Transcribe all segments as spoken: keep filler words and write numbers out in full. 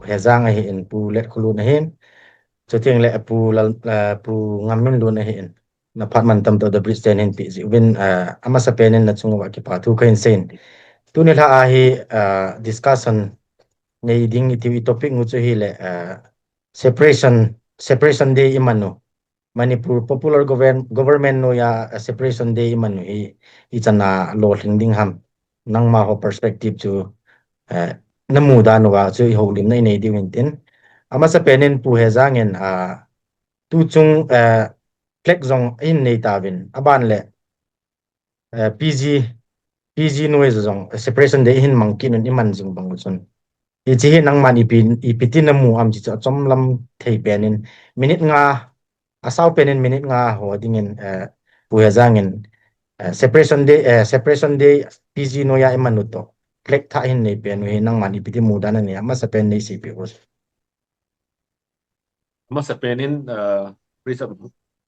Hejang ahin, Pu Letkholun ahin, chuteng le Pu Lal, eh, Pu Ngamminlun ahin. Na phat mantam toh The Bridge ten hin pe jeh uvin, eh, amasa pen in na chung uva kipa thu kahin seiyin. Tuni lha a hi, eh, discussion nei ding i tiu i topic u chu hile, eh, separation, separation day i man u. Manipur popular govern-, government noiya, eh, separation day i man u hi, ichan a lolhing ding ham. Nangma ho perspective chu, eh, na mu dan uva chu i houlimna i nei diu hin tin. Amasa pen in Pu Hejang in, ah, tu chung, eh, flag jong ahin nei tauvin. Aban le, eh, P G, P G noi jong, eh, separation day ahin mang kit un i man jing bang u chun. Hiche hi nangman ipi, ipi ti na mu am ti chu achom lam thei pen in minute nga, asao pen in minute nga ho ding in, eh, Pu Hejang in, eh, separation day, eh, separation day P G noiya i man u toh flag thah ahin nei pen u hi nangman ipi ti mu dan na nei, amasa pen nei seipeh u. Amasa pen in, uh, bridge of,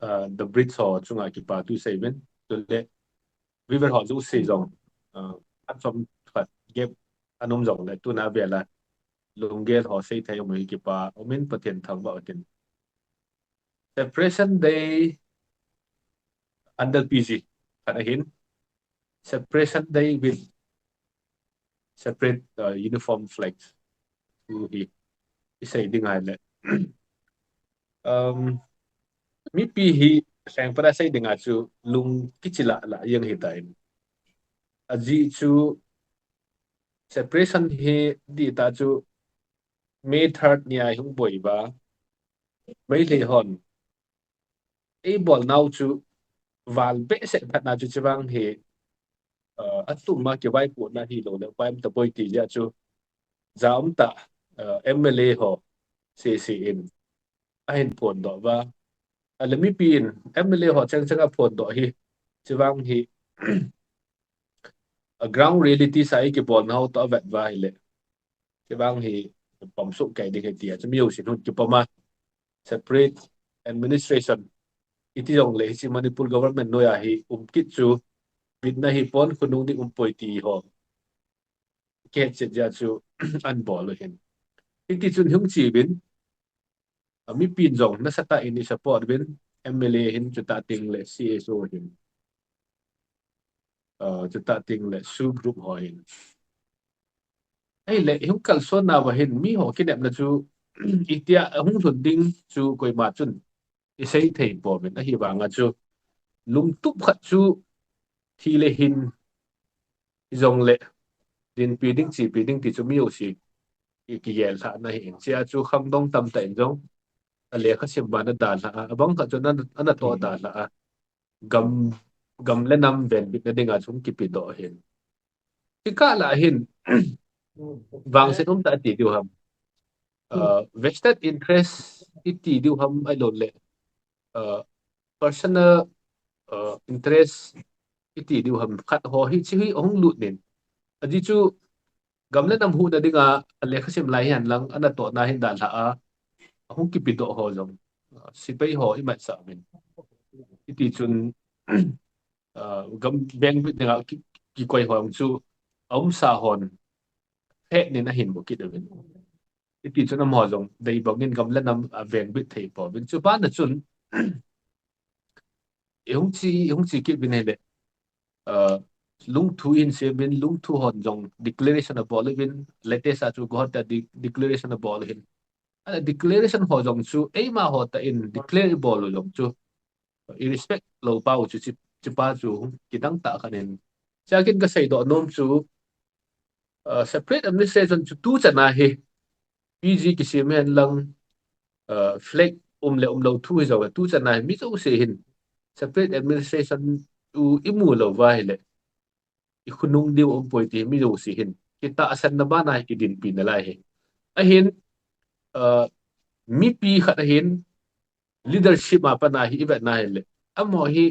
uh, The Bridge ho chunga kipa thu sei uvin. Chule, viewer ho jouse jong, uh, achom khat gap ana um jong le, tuna vela lunggel ho sei thei um hi kipa um in Pathen thangvah u tin. Separation Day under P G khat ahin. Separation Day with separate, uh, uniform flags. Chu hi i sei ding ahile. Um, mipi hi lhengpat a sei ding a chu lung kichi lah lah jeng ahitan. Ajeh chu separation hi dih tah chu May third nia hung boi uva. Meitei hon eibolnau chu val behseh phat na chu chuvang hi, uh, atum a kivaipohna hilou le, upai umtah boi ti jeh a chu, ja umtah, uh, M L A ho sese in ahin phondoh uva. Ahile mipi in M L A ho cheng cheng aphondoh hi, chuvang hi, a ground reality sa i kibolnau toh avet uva ahile, chuvang hi pom soh kei ding ahi tia chu mi jousen hung kipom a, separate administration iti jong le hiche Manipur government noiya hi um kit chu bitna hi pon, khonung ding um poi ti ho kihet chet jeh a chu ahin bol u ahin. Hiti chun hung chi uvin, a, mipin jong nasatah in i support uvin, M L A hin, chutah teng le C S O hin, a, chutah teng le SoO group ho hin. Ahile, hung kalson nauva hin, mi ho kinepna chu, itia hung lhun ding chu koima chun i sei thei pouvin, ahivanga chu lungtup khat chu thi le hin, ijong le dinpi ding, chepi ding ti chu mi jouse i kigel lhahna ahi in, chea chu khangdong tamtah in jong a lekha sim vang ana dalha a, abang khat chun ana, ana toh dalha a, gam, gam le nam venbitna dinga chu hung kipedoh ahin. Chukah lah hin, vangset umtah iti diu ham. Uh, vested interest iti diu ham ahilou le, uh, personal, uh, interest iti diu ham, khat ho hi, hiche hi ahung lut in. Ajeh chu gam le nam huhna dinga a lekha sim lai hihen lang ana tohna hin dalha a, ahung kipedoh ho jong, uh, sepai ho i matsah uvin. Hiti chun, uh, gam vengbit dinga ki, kikoi ho jong chu aumsa hon hetnin ahin mu kit uvin. Hiti chun amaho jong dei bangin gam le nam avengbit thei pouvin. Chubana chun, i hung chi, i hung chi kit uvin ahile, uh, lungthu in sei uvin, lungthu hon jong declaration abol uvin, latest a chu Guwahati a de-, declaration abol u ahin. A declaration ho jong chu, eima ho tah in declare ibol u jong chu, i respect lou pau chu, chi, chipa chu hung kidang tah khat in. Chea ken kaseidoh nom chu, uh, separate administration chu tuchan a hi, P G kisem hen lang, uh, flag um le umlou thu hijongle, tuchan a hi mi jouse hin separate administration chu imu lou uva ahile, i khonung diu umpoi ti mi jouse hin kitahsanna bana hi kidinpi nalai ahi. Ahin, uh, mipi khat ahin leadership a pat a hi i vetna ahile, amaho hi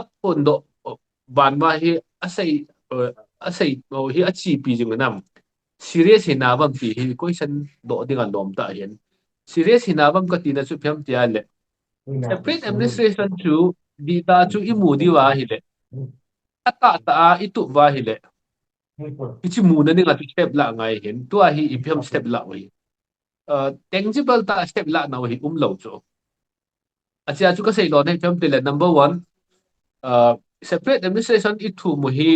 aphondoh ban uva hi asei, uh, asei, uh, hi achepi jing nam. Serious hinam ti hi question doh ding alom tah ahin. Serious hinam katina chu ipi ham tia le, separate administration chu dihtah chu imu diu ahile, atahtah a itup uva ahile, Hiche muna dinga chu step la ngai hin, tua hi ipi ham step la u hi. Uh, tangible tah step la nau hi umlou chu. Achea chu kasei lona hi ipi ham tile, number one, uh, separate administration i thum u hi,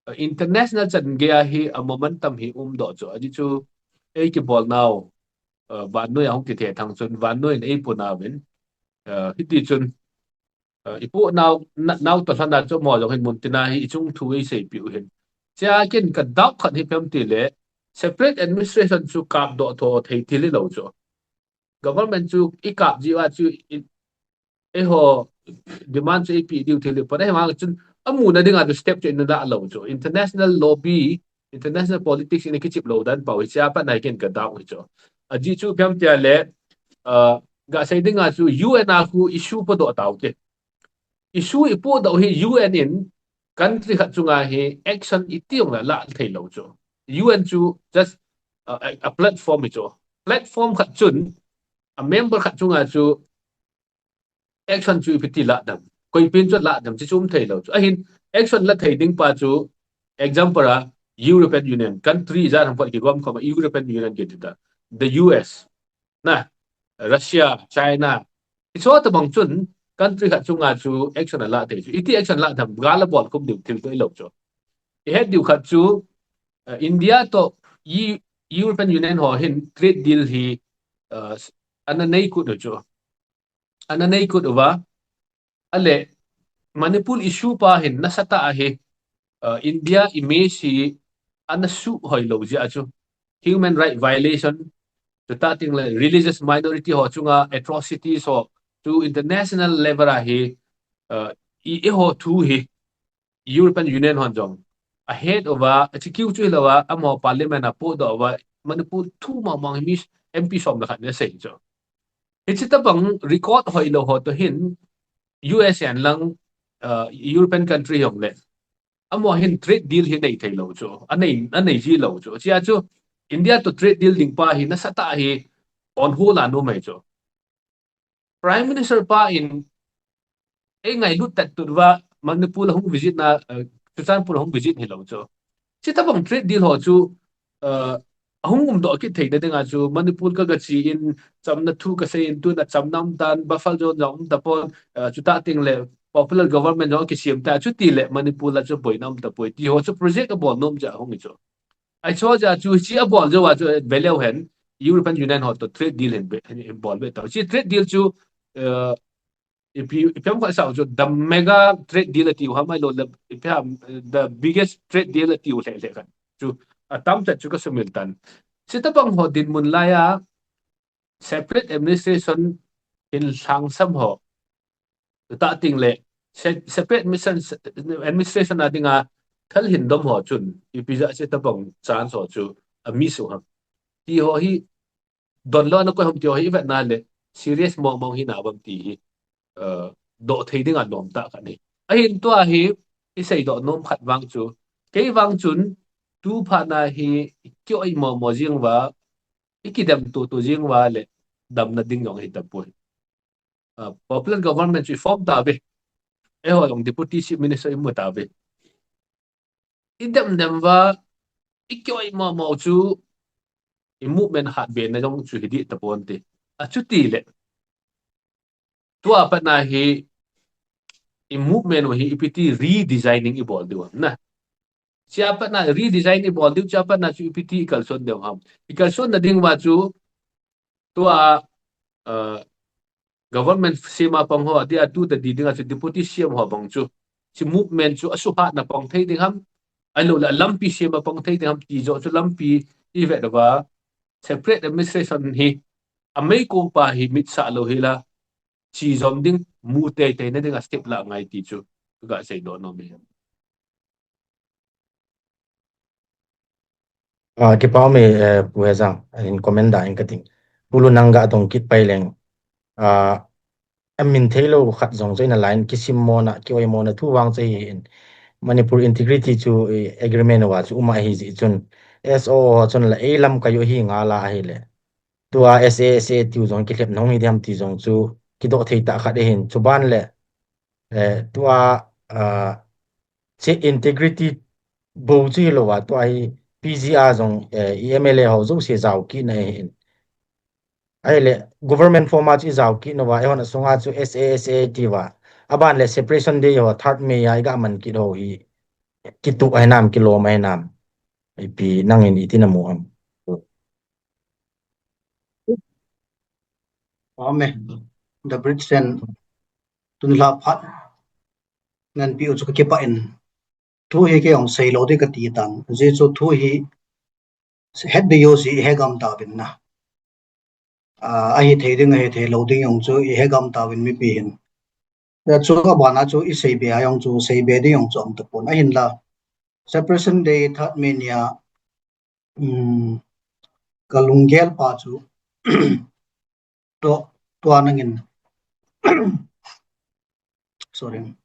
uh, international chan geiya hi a momentum hi umdoh chu. Ajeh chu ei kibol nau, uh, vannoi a hung kithethang chun vannoi in ei puna uvin. Uh, hiti chun, uh, ipoh nau, na, nau toh lhana chu amaho jong hin muntina hi ichung thu eiseipeh u hin. Chea ken ka doubt khat hi ipi ham tile, separate administration chu kapdoh tho thei thil hilou chu. Government chu i kap jiu a chu i, eiho demand chu eipeh diu thil hi pon, ahivang chun amuna dinga chu step chu ina lah lou chu. International lobby, international politics ina kichep lou dan pau hi chea pat na hi ken ka doubt hi chu. Ajeh chu ipi ham tile, uh, gasei dinga chu U N a khu issue podoh tau te. Issue ipodoh hi U N in country khat chunga hi action iti jong la lah theilou chu. U N chu just, uh, a, a platform hi chu. Platform khat chun a member khat chunga chu action chu ipi ti lah dem, koipen chu lah dem, chu chu um theilou chu. Ahin action la thei ding pa chu, example a, European Union country ijat ham khat kigom khom a European Union kiti ta, the U S, na, Russia, China, hicheho tobang chun country khat chunga chu action ala thei chu. Iti action lah dem, gal abol khum diu thil toh hilou chu. Ihet diu khat chu, uh, India toh E-, European Union ho hin trade deal hi, uh, ana nei kit u chu. Ana nei kit uva. Ale, Manipur issue pa hin nasatah a hi, uh, India image hi ana suhoi lou jeh a chu. Human right violation, chutah tengle religious minority ho chunga atrocities ho chu international level a hi, uh, i, eiho thu hi European Union hon jong ahet uva, achi kiu chu hilou a, amaho parliament a podoh uva, Manipur thu mong mong hi mi M P som le khat in asei chu. Hiche tobang record hoilou ho toh hin U S A lang, uh, European country jong le, amaho hin trade deal hi nei theilou chu, anei, anei jilou chu. Chea chu India toh trade deal ding pa hi nasatah a hi on hold a um ahi chu. Prime Minister pa in ei ngailut tat tut uva Manipur a hung visit na, uh, Churachandpur a hung visit hilou chu. Hiche tobang trade deal ho chu, uh, ahung umdoh kit theina dinga chu Manipur ka, kache in, chamna thu kasei in, tuna chamna um tan, buffer zone jong um tapon, uh, chutah tengle popular government jong kisem ta, chuti le Manipur la chu boina um tapoi, ti ho chu project abol nom jeh a hung hi chu. Hicheho jeh a chu, hiche abol jou a chu, veleu hen, European Union ho toh trade deal hin be, hin bol be tau. Hiche trade deal chu, uh, ipi, ipi ham khat asah u chu, the mega trade deal atiu ham, ahilou le, ipi ham, the biggest trade deal atiu lheh lheh khat chu, atam chet chu kasumil tan. Hiche tobang ho dinmun lai a, separate administration hin lhangsam ho, chutah tengle, se-, separate administration, administration a dinga thal hin dom ho chun, ipi jeh a hiche tobang chance ho chu a miss u ham, ti ho hi donlou ana koi ham ti ho hi ivet na le, serious mong mong hi na bang ti hi, uh, doh thei dinga nomtah khat ahi. Ahin tua hi isei doh nom khat vang chu, kei vang chun, tu phat na hi i kioimo mo jing uva, i kidem tutu jing uva le, damna ding jong ahi tapoi. Uh, popular government chu i form tauve. Eiho jong Deputy Chief Minister i mu tauve. I dem dem uva, i kioimo mo chu, i movement hatbe na jong chu hi dih tapon te. Achuti le, tua pat na hi, i movement u hi ipi ti redesigning i bol diu ham na. Chea pat na redesign i bol diu, chea pat na chu ipi ti i kalson diu ham. I kalson na ding uva chu, tua, uh, government sem a pang ho, adia tu ta di dinga chu Deputy C M ho bang chu, hiche movement chu asuhat na pang thei ding ham, ahilou le lampi sem a pang thei ding ham ti joh chu lampi i vet uva, separate administration hi, amei kong pa hi mitsah lou hi la, chi jom ding, mu teitei na dinga step la ngai ti chu, ka ga sei doh nom e. Ah, kipa um e, eh, Pu Hejang, in comment da in kating. Pu Lunang ga dong kit pai leng. Ah, amin theilou khat jong chu in a line kisim mo na, kioimo na thu vang chu hi in. Manipur integrity chu, eh, agreement uva chu um ahi jeh chun. S O O chun la ei lamkai u hi ngal a ahile. Tua S A S A tiu jong kilhep nahung hi diam ti jong chu kidoh thei tah khat ahin. Chuban le, eh, tua, ah, hiche integrity bou chu hilou va, tua hi P G R jong, eh, i M L A ho jouse jao kit na ahin. Ahile, government form a chu i jao kit nauva, eihon asunga chu S A S A ti uva. Aban le separation day ho, third May a i ga man kit ho hi. Kituh ahi nam, kilom ahi nam. Ipi nangin iti na mu ham. Amen. The Brit Sen tun la phat. Ngan pi u chu ka kipah in. Thu hi kei jong sei lou ding ka ti tan. Ajeh chu thu hi het ding jouse i he gam tauvin na. Ah, ahi thei ding, ahi thei lou ding jong chu i he gam tauvin mipi hin. Tua chu abana chu i sei be a jong chu, sei be ding jong chu um tapon. Ahinla, Separation Day third May nia, um, ka lunggel pa chu, to, tua nangin, sorry,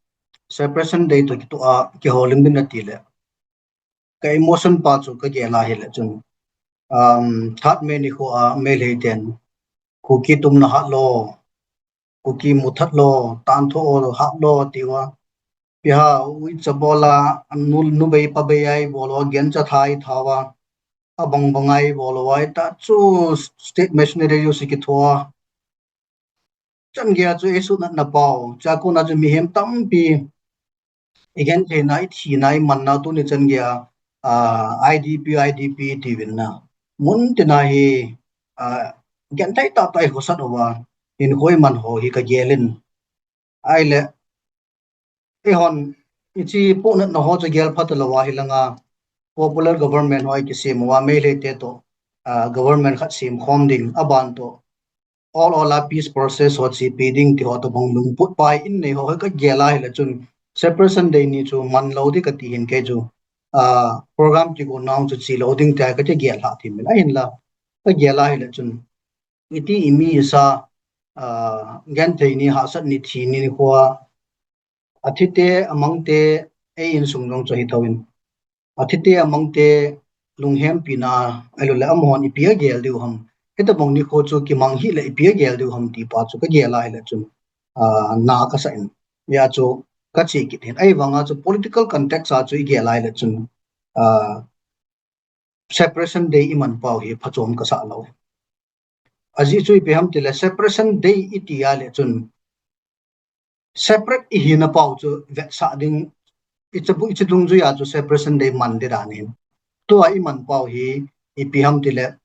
Separation Day to kitoh a, kiholim bin na ti le. Ka emotion pa chu ka gel a hile chun. Um, third May nikho a Meitei ten, Kuki tumna hat lo, Kuki muthat lo, tantho hat lo, ti uva. Piha, uicha bol a, nu, nubei pabei a i bol uva, gancha tha i tha uva, abang bang a i bol uva, ita chu state machinery jouse kitho a. Chan gei a chu i sutna na pau, chua kona chu mihem tampi i genthei na, i thina, i manna tuni chan gei a, ah, I D P, I D P tiuvin na. Mun tina hi, ah, genthei tah tah i khosat uva, hinkho i man ho hi ka gel in. Ahile, eihon, hiche pohnatna ho chu gel phat lou a hilanga, popular government ho i kisem uva, Meitei te toh, ah, government khat sem khom ding, aban toh, all, all a peace process ho chepi ding ti ho tobang lungput pa in nei ho ka gel a hile chun, Separation Day ni chu man lou ding ka ti hin kei chu, ah, program kigon na chu che lou ding tia ka kigel lha thim in ahinla, ka gel a hile chun, iti imi sa, ah, genthei ni, hahsat ni, thi ni nikho a, athi te, amang te, ei insung jong chu hi thouvin. Athi te, amang te, lunghempi na, ahilou le amahon ipi agel diu ham. Hitobang nikho chu kimang hile ipi agel diu ham ti pa chu ka gel a hile chun, ah, na ka sa in. Hia chu ka che kit hin. Ahivang a chu political context a chu i gel a hile chun, ah, Separation Day i man pau hi phachom ka sa lou. Ajeh chu ipi ham tile Separation Day i ti a le chun separate i hina pau chu vetsah ding, i cha bu, i cha dungjui a chu Separation Day man ding dan hin. Tua i man pau hi ipi ham tile,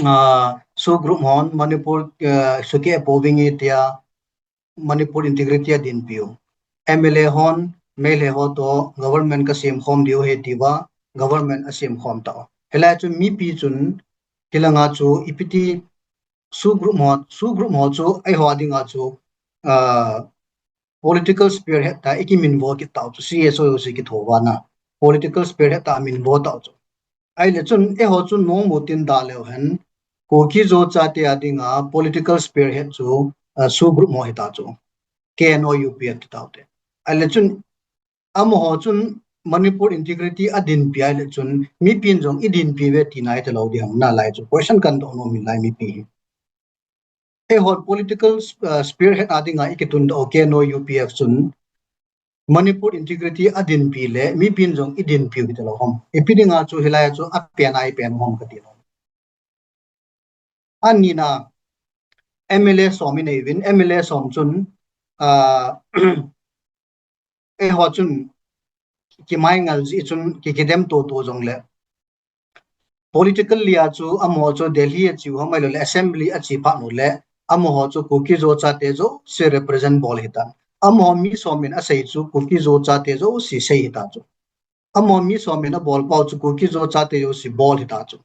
ah, SoO group hon Manipur, ah, sukeh pouving e tia, Manipur integrity a dinpiu. M L A hon, Meitei ho toh government ka sem khom diu ahi tia, government a sem khom tau. Hilai chu mipi chun, hilanga chu ipi ti SoO group ho, SoO group ho chu eiho dinga chu, ah, political spearhead tah i kiminvo kit tau chu, C S O jouse kitho uva na. Political spearhead tah a minvo tau chu. Ahile chun, eiho chun nungmu tin da leu hen, Kuki Zo chate a dinga political spearhead chu, ah, SoO group ho hita chu. K N O U P F ti tau te. Ahile chun, amaho chun Manipur integrity a dinpi ahile chun, mipin jong i dinpi uve tina i ti lou ding ham nalai chu. Question kan doh nom in lai mipi hi. Eiho political, uh, spearhead a dinga i kitun doh K N O U P F chun Manipur integrity a dinpi le mipin jong i dinpi u hita lou ham. Ipi dinga chu hilai chu a pen a i pen ham ka ti lou. Anina M L A som i nei uvin, M L A som chun, ah, eiho chun kimai ngal jeh chun ki, kidem to to jong le. Politically a chu, amaho chu Delhi a che u ham ahilou le, Assembly a che phat u le, amaho chu Kuki Zo chate jouse represent bol hita. Amaho mi som in a sei chu Kuki Zo chate jouse sei hita chu. Amaho mi som in a bol pau chu Kuki Zo chate jouse bol hita chu.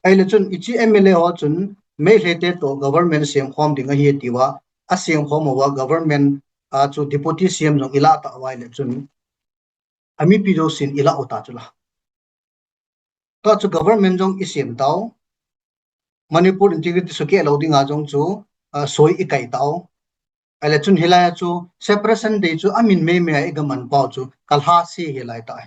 Ahile chun, hiche M L A ho chun, Meitei te toh government sem khom ding ahi tia, a sem khom uva government a chu deputy C M jong i la tau ahile chun, a mipi jousen i la u ta chu la. Tua chu government jong i sem tau. Manipur integrity sukeh lou dinga jong chu, ah, soi i kai tau. Ahile chun hilai a chu Separation Day chu a min mei mei a i ga man pau chu ka lhase hilai ta.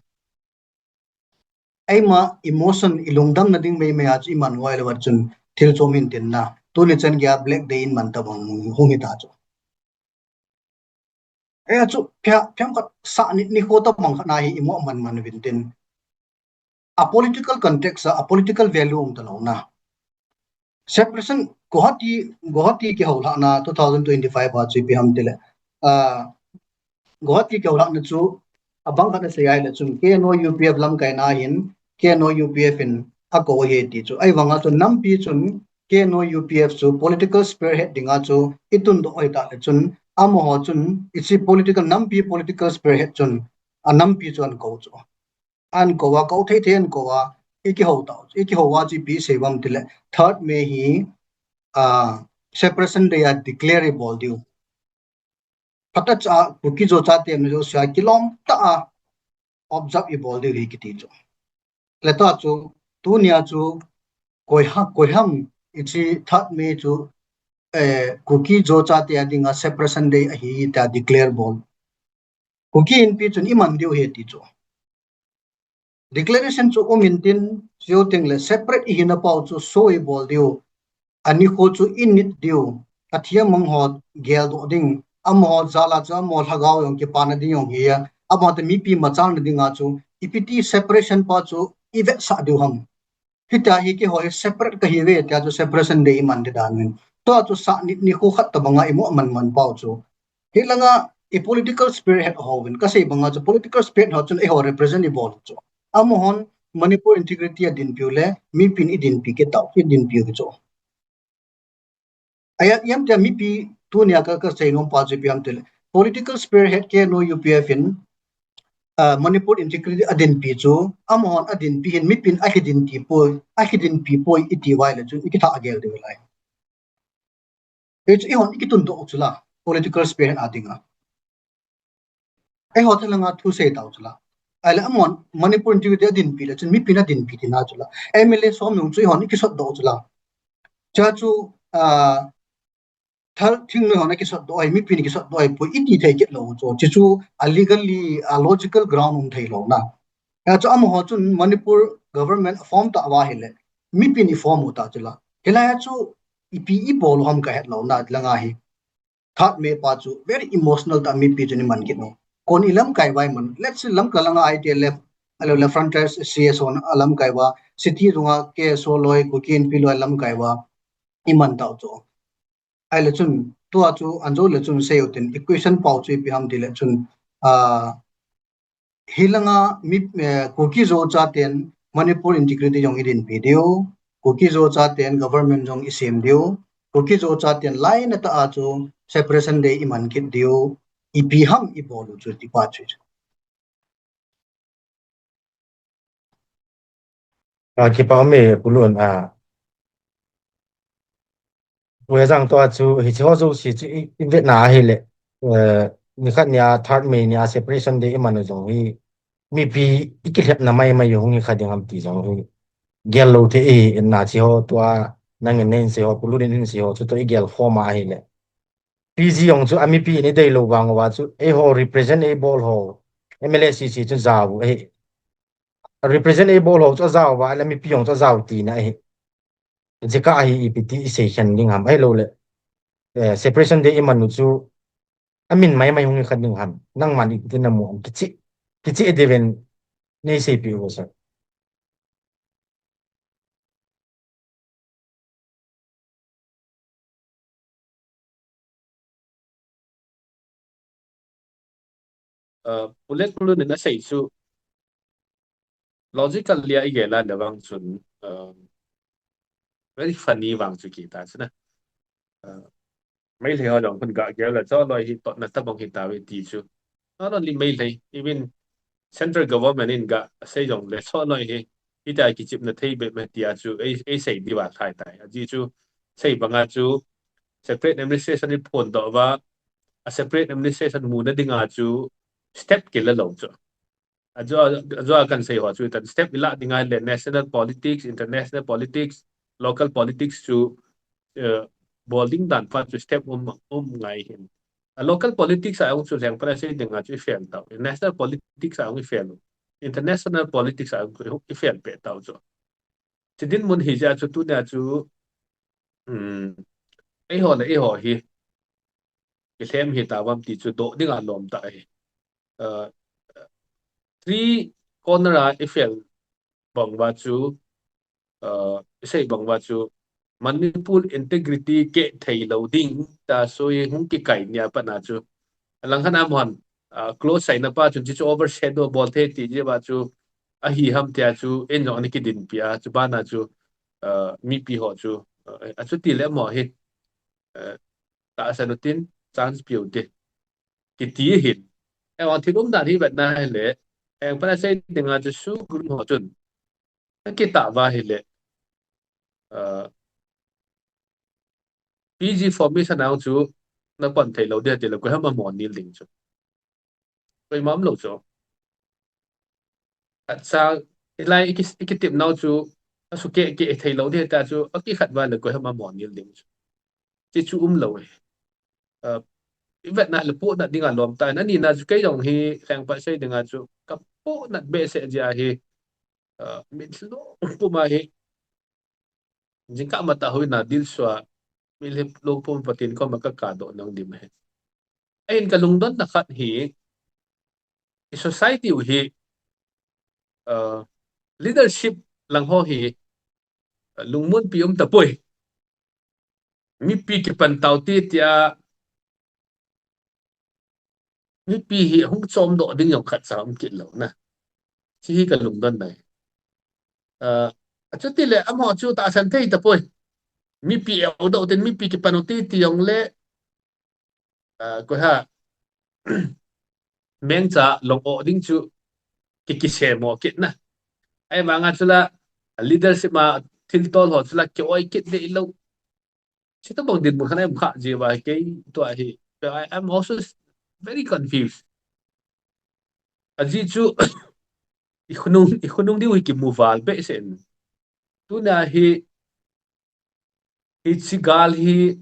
Eima emotion i lungdam na ding mei mei a chu i man u ahile chun thil chom hin tin na. Tuni chan gei a Black Day in man tabang hung hita chu. Hia chu, phia, phiam khat sa ni, nikho tabang khat na hi i mo man man uvin tin. a political context a, a political value um talou na. Separation, Guwahati, Guwahati kihoulhahna two thousand twenty-five a chu ipi ham tile. Ah, Guwahati kihoulhahna chu abang khat a sei ahile chun K N O U P F lamkaina hin K N O U P F in akou ahi ti chu. Ahivanga chu nampi chun K N O U P F chu political spearhead dinga chu itundoh ahitah le chun amaho chun hiche political, nampi political spearhead chun anampi chu akou chu. Akou a, kou thei thei akou a, ikihou tau, ikihou a chu ipi sei uvam tile, third May hi, ah, Separation Day a declare ibol diu. Phatah cha Kuki Zo chate mi jouse a kilom tah a observe ibol diu ahi kiti chu. Le tua chu, tunia chu, koi ha, koi ham, hiche third May chu, eh, Kuki Zo chate a dinga Separation Day ahi tia declare bol. Kuki Inpi chun iman diu ahi ti chu. Declaration chu um intin, chuteng le separate ihina pau chu show ibol diu. Anikho chu init diu. Athi amang ho geldoh ding. Amaho jal a chu amaho lhagao jong kipana ding jong hi a. Amaho te mipi machalna dinga chu ipi ti separation pa chu ivetsah diu ham. Hitia hi keiho hi separate kahiuve tia chu Separation Day iman di dan uvin. Tua chu sah ni, nikho khat tobanga imu man man pau chu. Hilanga i political spearhead ho uvin, kasei banga chu political spearhead ho chun eiho represent ibol chu. Amahon Manipur integrity adinpiu le, mipin idinpi kit tau, idinpiu kit chu. Ahi, ipi ham tia mipi tunia ka, kasei nom pa chu ipi ham tile. Political spearhead K N O U P F in, ah, Manipur integrity adinpi chu, amahon adinpi hin mipin akidinpi poi, akidinpi poi iti uva ahile chun, ikithah gel diu lai. Hichu eihon ikitundoh u chu la, political spearhead a dinga. Eiho thalanga thusei tau chu la. Ahile amahon Manipur integrity adinpi le chun mipin adinpi tina chu la. M L A som jong chu eihon ikisotdoh u chu la. Chua chu, ah, thal thingnoi hon akisotdoh ahi, mipin kisotdoh ahi poi iti thei kit lou chu. Hichu a legally, a logical ground um thei lou na. Hichu amaho chun Manipur government form tauva ahile, mipin iform u ta chu la. Hilai a chu ipi ibol u ham kahet lou na langa hi. Third May pa chu very emotional tah a mipi chun iman kit u. Kon ilamkai uva iman. Let's say Lamka langa I T L F, ahilou le Frontier C S O na alamkai uva, city dunga K S O loi, Kuki Inpi loi alamkai uva iman tau chu. Ahile chun, tua chu, anjo le chun sei u tin, equation pau chu ipi ham tile chun, ah, hilanga mi, eh, Kuki Zo chaten Manipur integrity jong idinpi diu, Kuki Zo chaten government jong isem diu, Kuki Zo chaten lainatah a chu Separation Day iman kit diu, ipi ham ibol u chu ti pa chu. Ah, kipa ume Pu Lun, ah. Pu Hejang tua chu, hiche ho jouse chu i, ivetna ahile, eh, nikhat nia, third May nia, Separation Day iman u jong hi, mipi ikilhepna maimai u hung hi kha ding ham ti jong hi. Gel lou thei ahi, na hiche ho tua, nangin neihin sei ho, Pu Lun in ahin sei ho, chu toh igel khom a ahile. P G jong chu a mipi in idei lou vang uva chu, eiho represent eibol ho, M L A C C chu jao u ahi. Represent eibol ho chu ajao uva, ahile mipi jong chu ajao tina ahi. Jeh a hi ipi ti isei khen ding ham, ahilou le, eh, Separation Day iman u chu, amin maimai hung hi kha ding ham, nangman ipi ti namu ham, kicheh, kicheh diuvin, nei seipeh u sir. Uh, Pu Letkulun in asei chu logical lia igel a le vang chun, uh, very funny vang chu kiti chu na. Uh, Meitei ho jong khun ga gel le chu loi hi totna tabang hi tave ti chu. Not only Meitei, even central government in ga sei jong le chu loi hi, hitia kichepna thei bep me tia chu ei, ei sei diu va thai tai. Ajeh chu sei banga chu separate administration iphondoh uva, a separate administration muna dinga chu step kila lou chu. Ajeh, ajeh a kan sei ho chu, hitia step ila dinga le national politics, international politics, local politics chu, eh, bol ding dan pa chu step um, um ngai hin. A local politics a jong chu lheng pana sei dinga chu ifail tau. National politics a jong ifail u. International politics a jong chu ifail peh tau chu. Chu dinmun hi jeh a chu tunia chu, um, eiho le eiho hi, kilhem hi tauvam ti chu doh dinga lom tah ahi. Uh, three corner a ifail bang uva chu, uh, isei bang uva chu Manipur integrity keh thei lou ding tia soi hung kikai nia pat a chu. Alang khat a amahon, uh, close saina pa chun hichu overshadow bol thei ti jeh uva chu ahi ham tia chu in jong ana kidinpi a, chu ban a chu, uh, mipi ho chu, uh, achuti le amaho hi, uh, tahsan utin, chance pe ute kiti ahin. Ahivang thil umdan hi vetna hile, ahivang pat a sei dinga chu SoO group ho chun akitah uva hile, uh, P G formation a chu napan thei lou ding ati le, koiham amahon nil ding chu. Koima umlou chu. Acha, hilai i ki, i kitep nau chu, asukeh keh thei lou ding tia chu, akikhat uva le koiham amahon nil ding chu. Hichu umlou e. Uh, i vetna le pohnat dinga lom tan. Ani na chu kei jong hi lengpa sei dinga chu, ka pohnat behseh jeh ahi, uh, mitlhi lungpum a hi, jingkah matah houin a dilsua, mitlhi lungpum Pathen koma ka kahdoh nang dim ahi. Ahin ka lungdonna khat hi, i society u hi, uh, leadership lang ho hi, uh, lungmonpi um tapoi. Mipi kipan taute tia, mipi hi hung chomdoh ding jong khatcha um kit lou na. Hiche hi ka lungdonna ahi. Uh, achuti le amaho chu tahsan thei tapoi. Mipi eudoh utin, mipi kipan ute ti jong le, uh, koiham, mengcha long-oh ding chu ki, kisem-oh kit na. Ahivang a chu la, leadership a thiltol ho chu la ki-oi kit deh lou. Hitobang dinmun khat a um kha jeh uva hi kei tua hi, I, I'm also very confused. Ajeh chu, i khonung, i khonung diu hi kimu val behseh in. Tuna hi, hiche gal hi,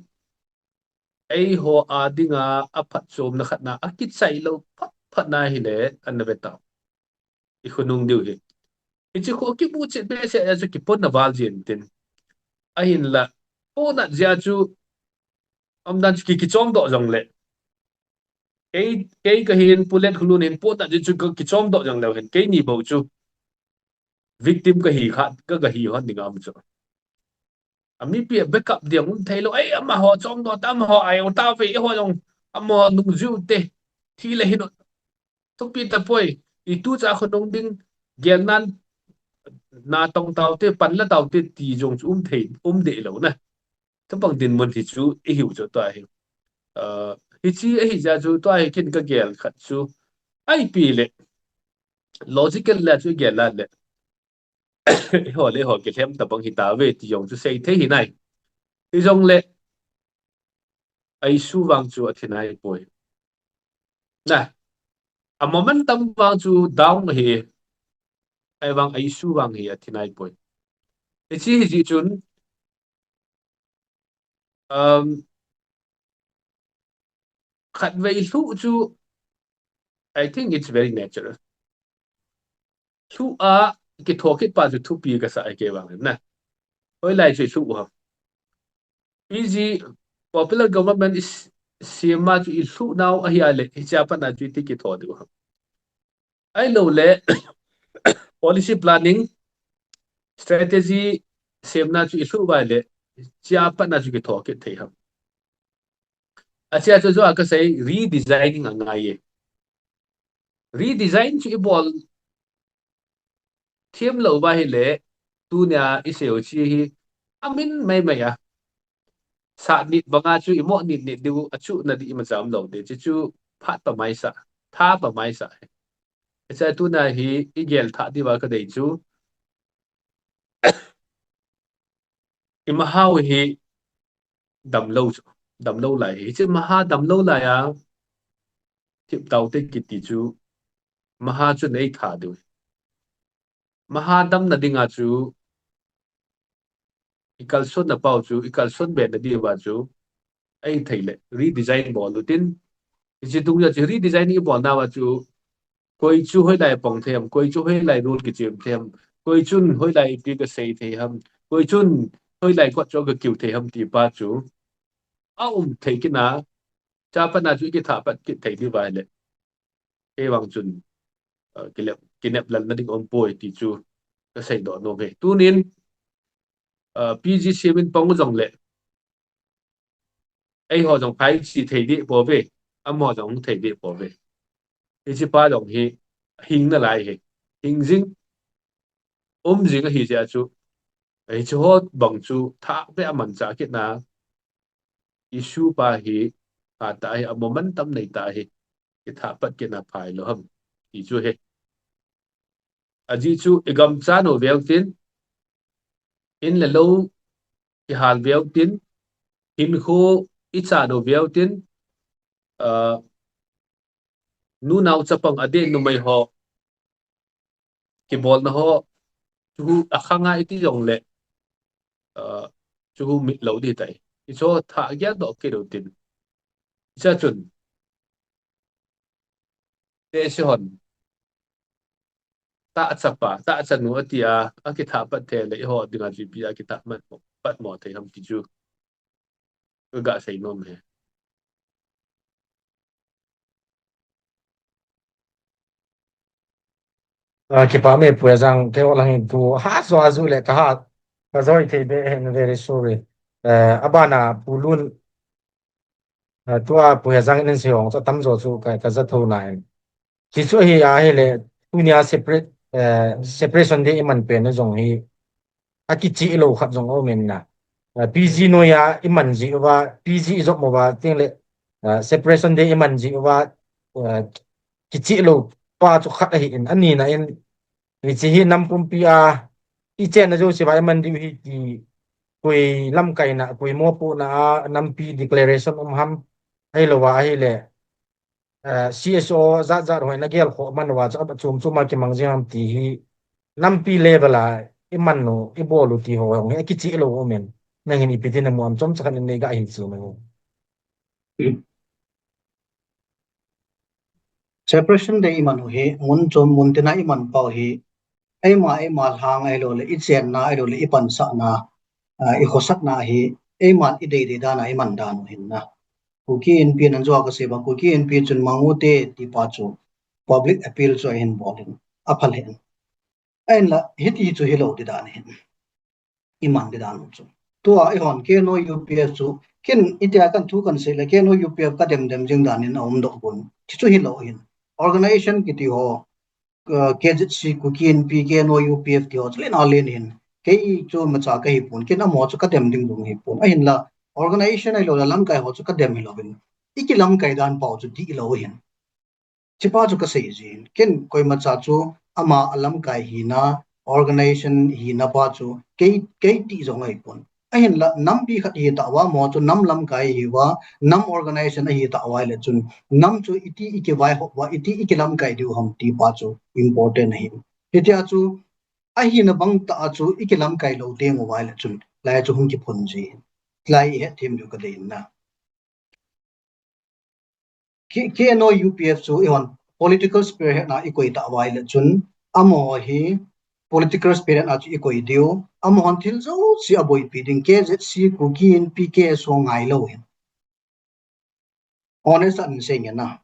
eiho a dinga aphatchomna khat na, akichai lou phat phat na hile, ana ve tau. I khonung diu hi. Hiche khu kimu chet behseh a chu kiponna val jin tin. Ahinla, pohnat jeh a chu, umdan chu ki, kichomdoh jongle. Kei, kei kahin, Pu Letkholun hin pohnat jeh chu ka, kichomdoh jongleu hen. Keini bou chu victim kahi kha, ka, kahi hon ding a um chu. A mipi a backup ding um thei lou. Ei, amaho chomdoh ta, amaho ai u ta ve, eiho jong, amaho nungjuite. Thi le hin, thupi tapoi. I tucha khonung ding, gelnan, natong taute, panla taute, ti jong chu um thei, um deh lou na. Hitobang dinmun hi chu, i hiu chu tua hi. Uh, hiche ahi jeh chu, tua hi ken ka gel khat chu. Ipi le, logical le chu i gel a le. Eiho le eiho kilhem tabang hita ve ti jong chu sei thei hinai. Hijongle, ISU vang chu athi naipoi. Na, a momentum vang chu down ahi. Ahivang ISU vang hi athi naipoi. Hiche hi jeh chun, um, khatvei lhuh chu, I think it's very natural. Lhuh a, kitho kit pa chu thupi kasa e kei vang na. Hoilai chu i lhuh u ham. P G popular government is, sem a chu i lhuh nau ahi a le, hichea pat a chu iti kitho diu ham. Ahilou le, policy planning, strategy semna chu i lhuh uva le, hichea pat a chu kitho kit thei ham. Achea chu jo a kasei redesigning angai e. Redesign chu i bol them lou uva hile, tunia i seiu chi hi, amin mai mai a. Sah nit banga chu i mo nit nit diu, achuhna ding imacha umlou ding, chuchu phat pa mai sa, tha pa mai sa. Hichea tuna hi i gel thah diuva kadei chu, i maha u hi damlou chu, damlou lai hi. Hiche maha damlou lai a, thip taute kiti chu, maha chu nei tha diu. Maha damna dinga chu, i kalsonna pau chu, i kalson be na diuva chu, ei thei le, redesign bol utin. Hiche tung jeh chu redesign i bolna uva chu, koi chu hoilai pang thei ham, koi chu hoilai rule kichem thei ham, koi chun hoilai ipi kasei thei ham, koi chun hoilai kot chu kakiu thei ham ti pa chu, aum thei kit na, chea pat a chu i kithah pat kit thei diuva le. Kei vang chun, uh, kinep, kinep lal na ding um poi ti chu, kasei doh nom e. Tunin, uh, P G C min pang jong le, eiho jong phai chi thei di po ve, amaho jong thei di po ve. Hichi pa jong hi hing nalai hi, hing jing, um jing ahi jeh chu, hichi ho bang chu thah be aman cha kit na, issue pa hi, pha ta hi, amo man tam nei ta hi, kithah pat kit na phai lo ham, ti chu he. Ajeh chu igam cha no veu tin, in le lo kihal veu tin, hinkho icha no veu tin, uh, nunao chapang adeh numei ho, kibolna ho, chu akhanga iti jong le, uh, chu mit lo di tai. Icho thah gel doh kit u tin. Icha chun, te si hon, ta chapa, ta chanu ati a, akithah pat thei le, eiho dinga G P akithah mat mo, pat mo thei ham ti chu. Ka ga sei nom he. Ah, kipa me Pu Hezang, kei lang in tu ha zo azu le ka ha, ka zoi thei be hen, very sorry. Eh, abana Pu Lun, eh, tua Pu Hezang in sei hong, sa tam zo chu ka, ka za tho na in. Ti chu hi a hi le, tunia separate, eh, separation day iman pen na jong hi, akichi lo khat jong om in na. Eh, P G noia iman ji uva, P G i jop mo va, ting le, eh, separation day iman ji uva, eh, kichi lo pa chu khat ahi in, ani na in, hichi hi nam pumpi a, i chen na jo si va iman diu hi ti, koi lamkai na, koi mopo na a, nampi declaration um ham, ahi lo va ahi le, eh, C S O jat jat hoi na gel kho man uva chu, aba chum chum a kimang jing ham ti hi, nampi level a, iman u, ibol u ti ho, hong hi, akichi lo um in, nang hin ipi ti na mu am chom chakhan in nei ga hin chu na. Separation day iman u hi, mun chom mun tina iman pau hi, eima, eima lhang ahilou le, ichenna ahilou le, ipansahna, ah, ikhosatna hi, eiman idei dei dan a iman dan u hin na. Kuki Inpi nan jua kasei ba, Kuki Inpi chun mang u te ti pa chu, public appeal chu ahin bol in, aphal hin. Ahinla, hiti chu hilou di dan hin. Iman di dan u chu. Tua eihon K N O U P F chu, ken itia kan thu kan sei le K N O U P F ka dem dem jing dan in aum doh pon. Ti chu hilou hin. Organization kiti ho, uh, K Z C, Kuki Inpi, K N O U P F ti ho, chu len a len hin. Kei chu macha kahi pon, ken amaho chu ka dem ding dung hi pon. Ahinla, organization ahilou le lamkai ho chu ka dem hilou hin. Iki lamkai dan pau chu di lou hin. Chipa chu kasei jin. Ken koima cha chu ama a lamkai hina, organization hina pa chu kei, kei ti jong ahi pon. Ahinla nampi khat hi ta uva, mo chu nam lamkai hi uva, nam organization ahi ta uva le chun, nam chu iti iki vaihop uva, iti iki lamkai diu ham ti pa chu important ahi. Hitia chu, ahina bang ta a chu iki lamkai lou ding uva le chun, lai chu hung kiphun ji. Lai i het them diu ka dei na. K-, K N O U P F chu eihon political spearhead na i koi ta uva le chun, amaho hi political spearhead na chu i koi diu, amahon thil jouse aboipi ding, K Z C, Kuki Inpi, K S O ngai lou hin. Honest a nei sei nge na.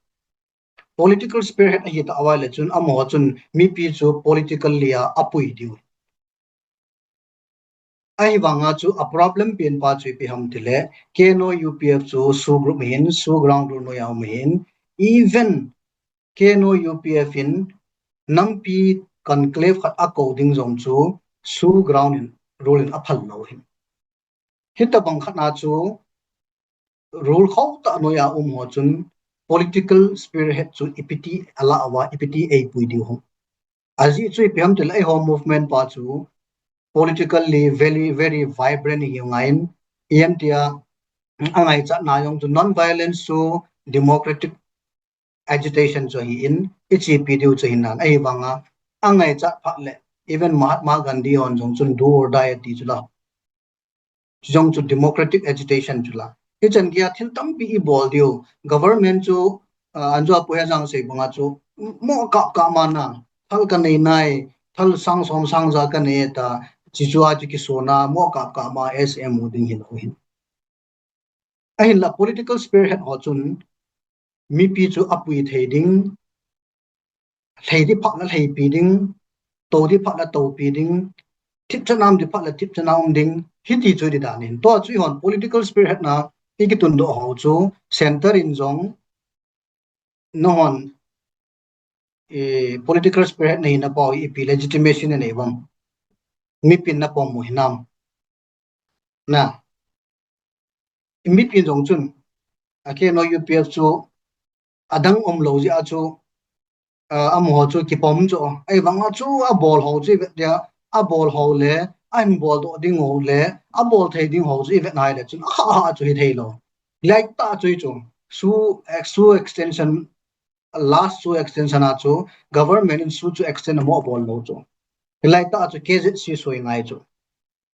Political spearhead ahi ta uva le chun, amaho chun mipi chu politically a apui diu. Ahivanga chu a problem pen pa chu ipi ham tile, K N O U P F chu SoO group hin, SoO ground rule noiya um hin, even K N O U P F in nampi conclave khat ako ding jong chu SoO ground in rule in aphal lou hin. Hitabang khat na chu rule khauh tah noiya um ho chun political spearhead chu ipi ti ala uva, ipi ti eipui diu ham. Ajeh chu ipi ham tile eiho movement pa chu politically very, very vibrant hi ngai in, ipi ham tia angaichat na jong chu non-violence chu democratic agitation chu ahi in, ichipi diu chu hin nan, ahivanga angaichat phat le, even Mahatma Gandhi hon jong chun do or die ati chu la. Chu jong chu democratic agitation chu la. Hichan geiya thil tampi i bol diu. Government chu, ah, anjua Pu Hezang sei banga chu, mo kap kap ma na, thal ka nei nai, thal sang som sang ja ka nei ta, chi chu a chu kisona, mo kap kap ma S M u ding hilou hin. Ahinla political spearhead ho chun, mipi chu apui thei ding, lhei di phat na lheipi ding, to di phat la topi ding, thip chanam di phat la thip chanam ding, hiti chu di dan in. Tua chu ihon political spirit na i kitun doh ho chu center in jong nahon political spirit na hina pau ipi legitimacy na nei bang. Mipin na pom mu hinam. Na. Mipin jong chun. A K N O U P F chu adang um lo jeh a chu, amaho chu kipom chu. Ahivang a chu abol ho chu ivet dia, abol ho le, ahin bol doh ding ho le, abol thei ding ho chu ivet nai le chun, aha, aha chu hithei lo. Lai ta chu chu. SoO, SoO extension, last SoO extension a chu, government in SoO chu extend amo bol lo chu. Lai ta chu K Z C soi ngai chu.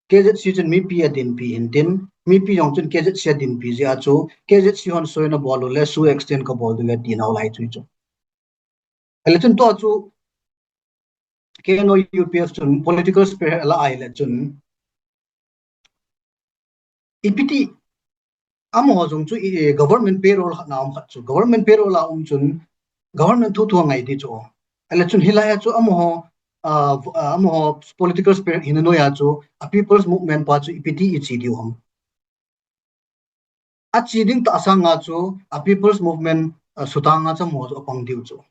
K Z C chun mipi adinpi hintin, mipi jong chun K Z C adinpi jeh a chu, K Z C hon soina bol u le SoO extend kabol diu ve ti nau lai chu chu. Ahile chun tua chu, K N O U P F chun political spirit ala ahile chun, ipi ti, amaho jong chu government payroll khat na um khat chu, government payroll a um chun, government thu thu angai ti chu. Ahile chun hilai a chu amaho, amaho political spirit hina noiya chu, a people's movement pa chu ipi ti ichi diu ham. Achi ding tah sanga chu, a people's movement, sutanga chu amaho chu apang diu chu.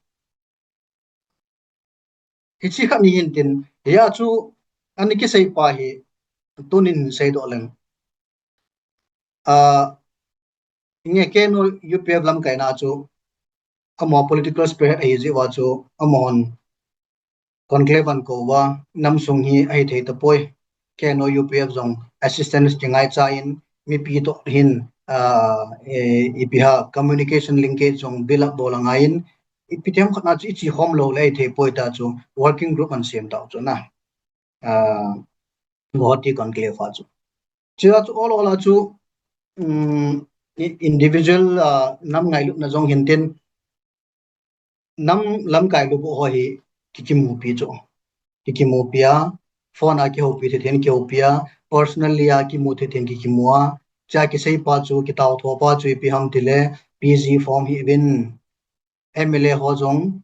Hichi khat ni hintin, hia chu, ani kisei pa hi, tunin seidoh leng. Inge K N O U P F lamkaina chu, amaho political spirit ahi jeh uva chu, amahon conclave akou uva, namsung hi ahithei tapoi, K N O U P F jong assistance kingaicha in, mipi toh hin, ipi ham communication linkage jong build up bol angaiyin, ipi ti ham khat na chu ichi khom lou le ahithei poi ta chu, working group ahin sem tau chu na. Guwahati conclave a chu. Chua chu ol ol a chu, individual, nam ngailutna jong hintin, nam lamkai lubuh ho hi kikimupi chu. Kikimupi a, phone a kihoupi thei thei in kihoupi a, personally a kimu thei thei in kikimu a, chua kisei pa chu, kitao tho pa chu ipi ham tile, P G form hih uvin, M L A ho jong,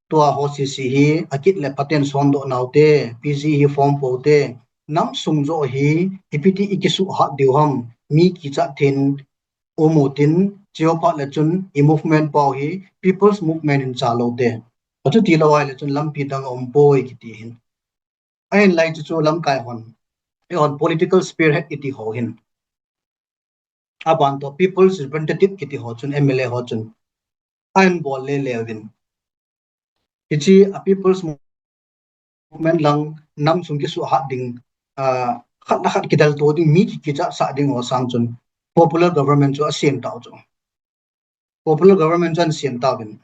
tua ho sese hi, akit le phaten sondoh naute, P G hi form poute, namsung joh hi, ipi ti ikisuhat diu ham, mi kichat thei in, um utin, chua phat le chun, i movement pau hi, people's movement in cha loute. Achuti lou ahile chun lampi dang aumpoi kiti hin. Ahinlai chu chu lamkai hon, eihon political spearhead iti ho hin, aban toh people's representative kiti ho chun, M L A ho chun, ahin bol lele uvin. Hichi a people's movement lang namsung kisuhat ding, khat le khat kidalto ding, mi ki, kichatsah ding ho sang chun popular government chu asem tau chu. Popular government chu ahin sem tauvin.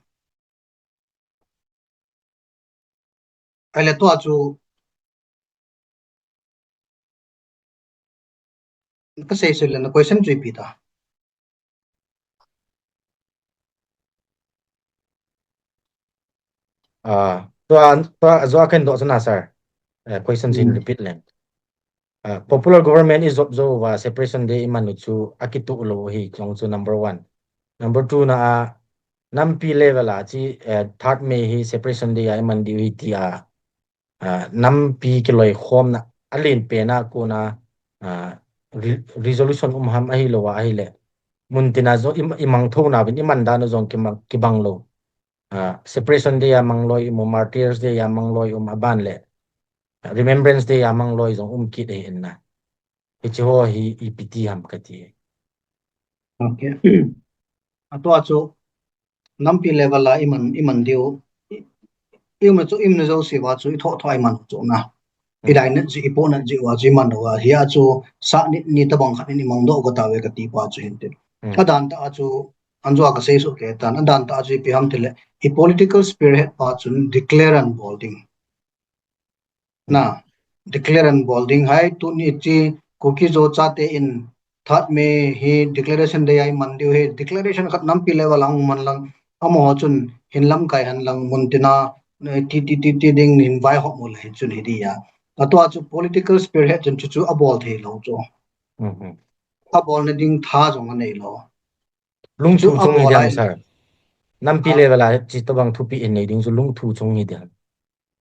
Ahile tua chu kasei sei le na question chu ipi ta. Tua, tua jo a kahin doh chu na sir. Question chu hin repeat leng. Popular government ijop jou uva separation day iman u chu akituh lou hi jong chu number one. Number two na a nampi level a chi third May hi separation day a iman diu hi tia nampi kiloikhomna alen pen a kona resolution um ham ahilou a ahile muntina jong imang thou nauvin iman dan u jong kibang lou. Separation day a mang loi um, Martyrs Day a mang loi um aban le Remembrance Day a mang loi jong um kit ahi in na. Hichi ho hi ipi ti ham kati. Okay. Atua chu nampi level a iman, iman diu. Iumna chu, iumna jouse uva chu ithoh thoh a iman chu na. Idai nat ji, ipoh nat ji uva chu iman uva. Hia chu sah nit ni tabang khat in imang doh go tauve kati pa chu hintin. Adan tah a chu, anjo a kasei soh kei tan, adan tah a chu ipi ham tile, i political spearhead pa chun declare ahin bol ding. Na, declare ahin bol ding hai, tuni chi Kuki-Zo chate in third May hi declaration day a iman diu hi, declaration khat nampi level a hung man lang, amaho chun hin lamkai hen lang muntina, ti, ti, ti, ti ding hin vaihop u le chun hi dia. Atua chu political spearhead chun chu chu abol thei lou chu. Abolna ding tha jong anei lou. Lungthu chung hi diam sir. Nampi level a chi tabang thupi in nei ding chu lungthu chung hi diam.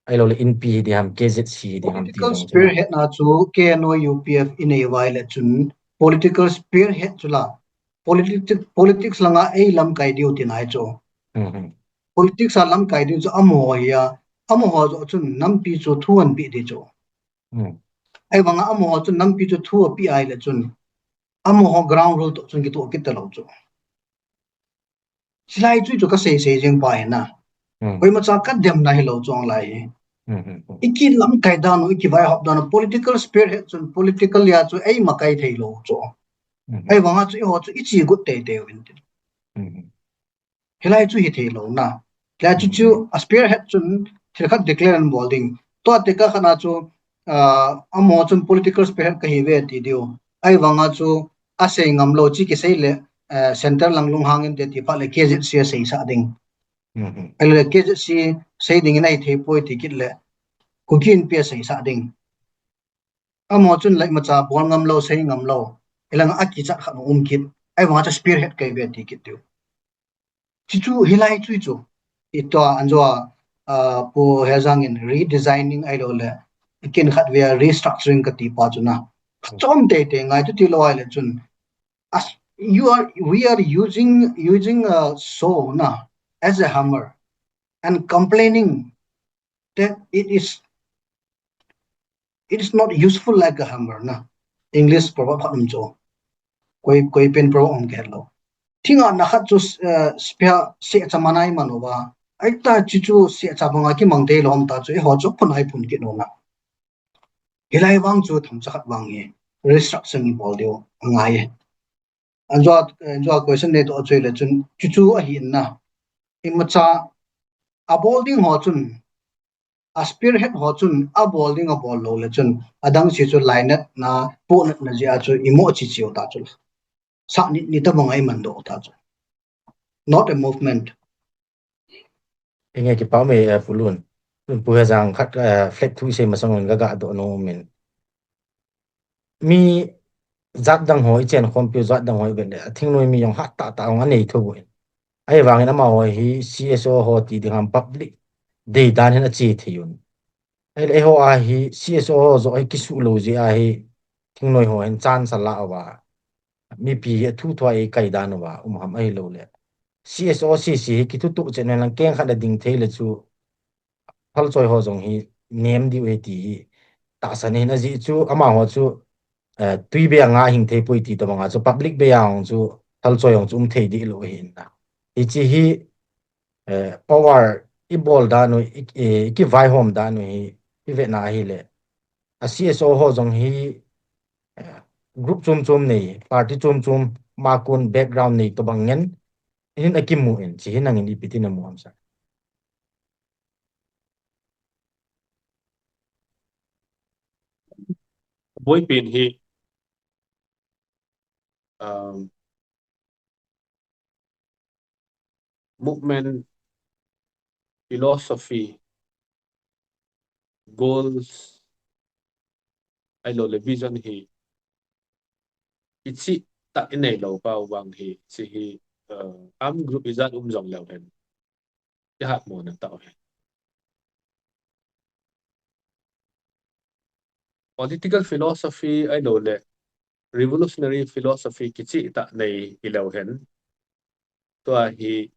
Ahilou le Inpi hi ding ham, K Z C hi ding ham ti Political jong chu. spearhead na chu K N O U P F i nei uva ahile chun political spearhead chu la politics, politics langa ei lamkai diu tina ahi chu. Hmm, hmm. Politics a lamkai diu chu amaho hi a, amaho joh chun nampi chu thu ahin pe ding chu. Hmm. Ahivanga amaho chun nampi chu thu ape ahile chun amaho ground rule toh chun kitoh kit talou chu. Hilai chu chu kasei sei jeng pa hi na. Hmm. Koimacha kademna hilou chu lai hi. Hmm, hmm, hmm. I kilamkai dan u, i kivaihop dan u, political spearhead chun political a chu ei makai theilou chu. Hmm. Ahivanga chu eiho chu i chi got teitei uvin tin. Hmm. Hilai chu hithei lou na. Hilai chu chu Hmm. a spearhead chun thil khat declare ahin bol ding. Tua tekah khat na chu, ah, amaho chun political spearhead kahi uve ti diu. Ahivanga chu asei ngam lou chu kisei le, eh, center lang lunghang inte ti phat le K Z C a seisah ding. Hmm, hmm. Ahile K Z C sei ding in ahithei poi ti kit le Kuki Inpi a seisah ding. Amaho chun lai macha bol ngam lou, sei ngam lou. Hilanga akichat khat um kit. Ahivanga chu spearhead kahi uve ti kit diu. Chu chu hilai chu chu. Ito anjo a, ah, Pu Hejang in redesigning ahilou le kin khat vei a restructuring kati pa chu na. Chom teitei ngai chu tilou ahile chun. As you are, we are using, using a saw na as a hammer and complaining that it is, it is not useful like a hammer na. English proverb khat um chu. Koi, koi pen proverb um kahe lou. Thinga na khat chu, eh, spear se cha manai man uva. Ahita chu chu se cha banga kimang thei lou ham ta chu eiho chu phun ai phun kit u na. Hilai vang chu themcha khat vang hi restructuring i bol diu angai e. Anjo, anjo question nei toh chu le chun chu chu ahi na. Imacha abol ding ho chun, a spearhead ho chun abol ding abol lou le chun adang si chu lainatna, pohnatna jeh a chu imo chi chiu ta chu. Sa ni, ni tabang a i man doh ta chu. Not a movement. Inge kipa me, eh, Pu Lun. Pu Hejang khat, eh, flag thu sei masang un ka ga doh nom in. Mi jat dang ho i chen khompi u jat dang ho i vet le, a thingnoi mi jong hat tah tah hung anei tho in. Ahivangin amaho hi C S O ho ti ding ham public dei dan hin ache thei un. Ahile eiho a hi C S O ho joh hi kisuh lou jeh a hi thingnoi ho hin chance ala uva. Mipi hi athu thua eikai dan uva um ham ahilou le. C S O C C hi kithutuh chen lang keng khat a ding thei le chu thalchoi ho jong hi nem diu ahi ti hi tahsan in ajeh chu amaho chu, eh, tui bei a nga hing thei poi ti tabang a chu public bei a hung chu thalchoi hung chu um thei dih lou ahi na. Hiche hi, eh, power i bol dan u, i, i, i kivaihom dan u hi i vetna ahile. A C S O ho jong hi, eh, group chom chom nei, party chom chom, makun background nei tabang ngen, hin akimu in, chi hin nangin ipi tin namu ham sir. Boipen hi, um, movement, philosophy, goals, ahilou le vision hi ichi tah i nei lou pau vang hi, hiche hi, uh, armed group ijat um jong leu hen. I hat mo na tau hen. Political philosophy ahilou le revolutionary philosophy kichi tah nei i leu hen. Tua hi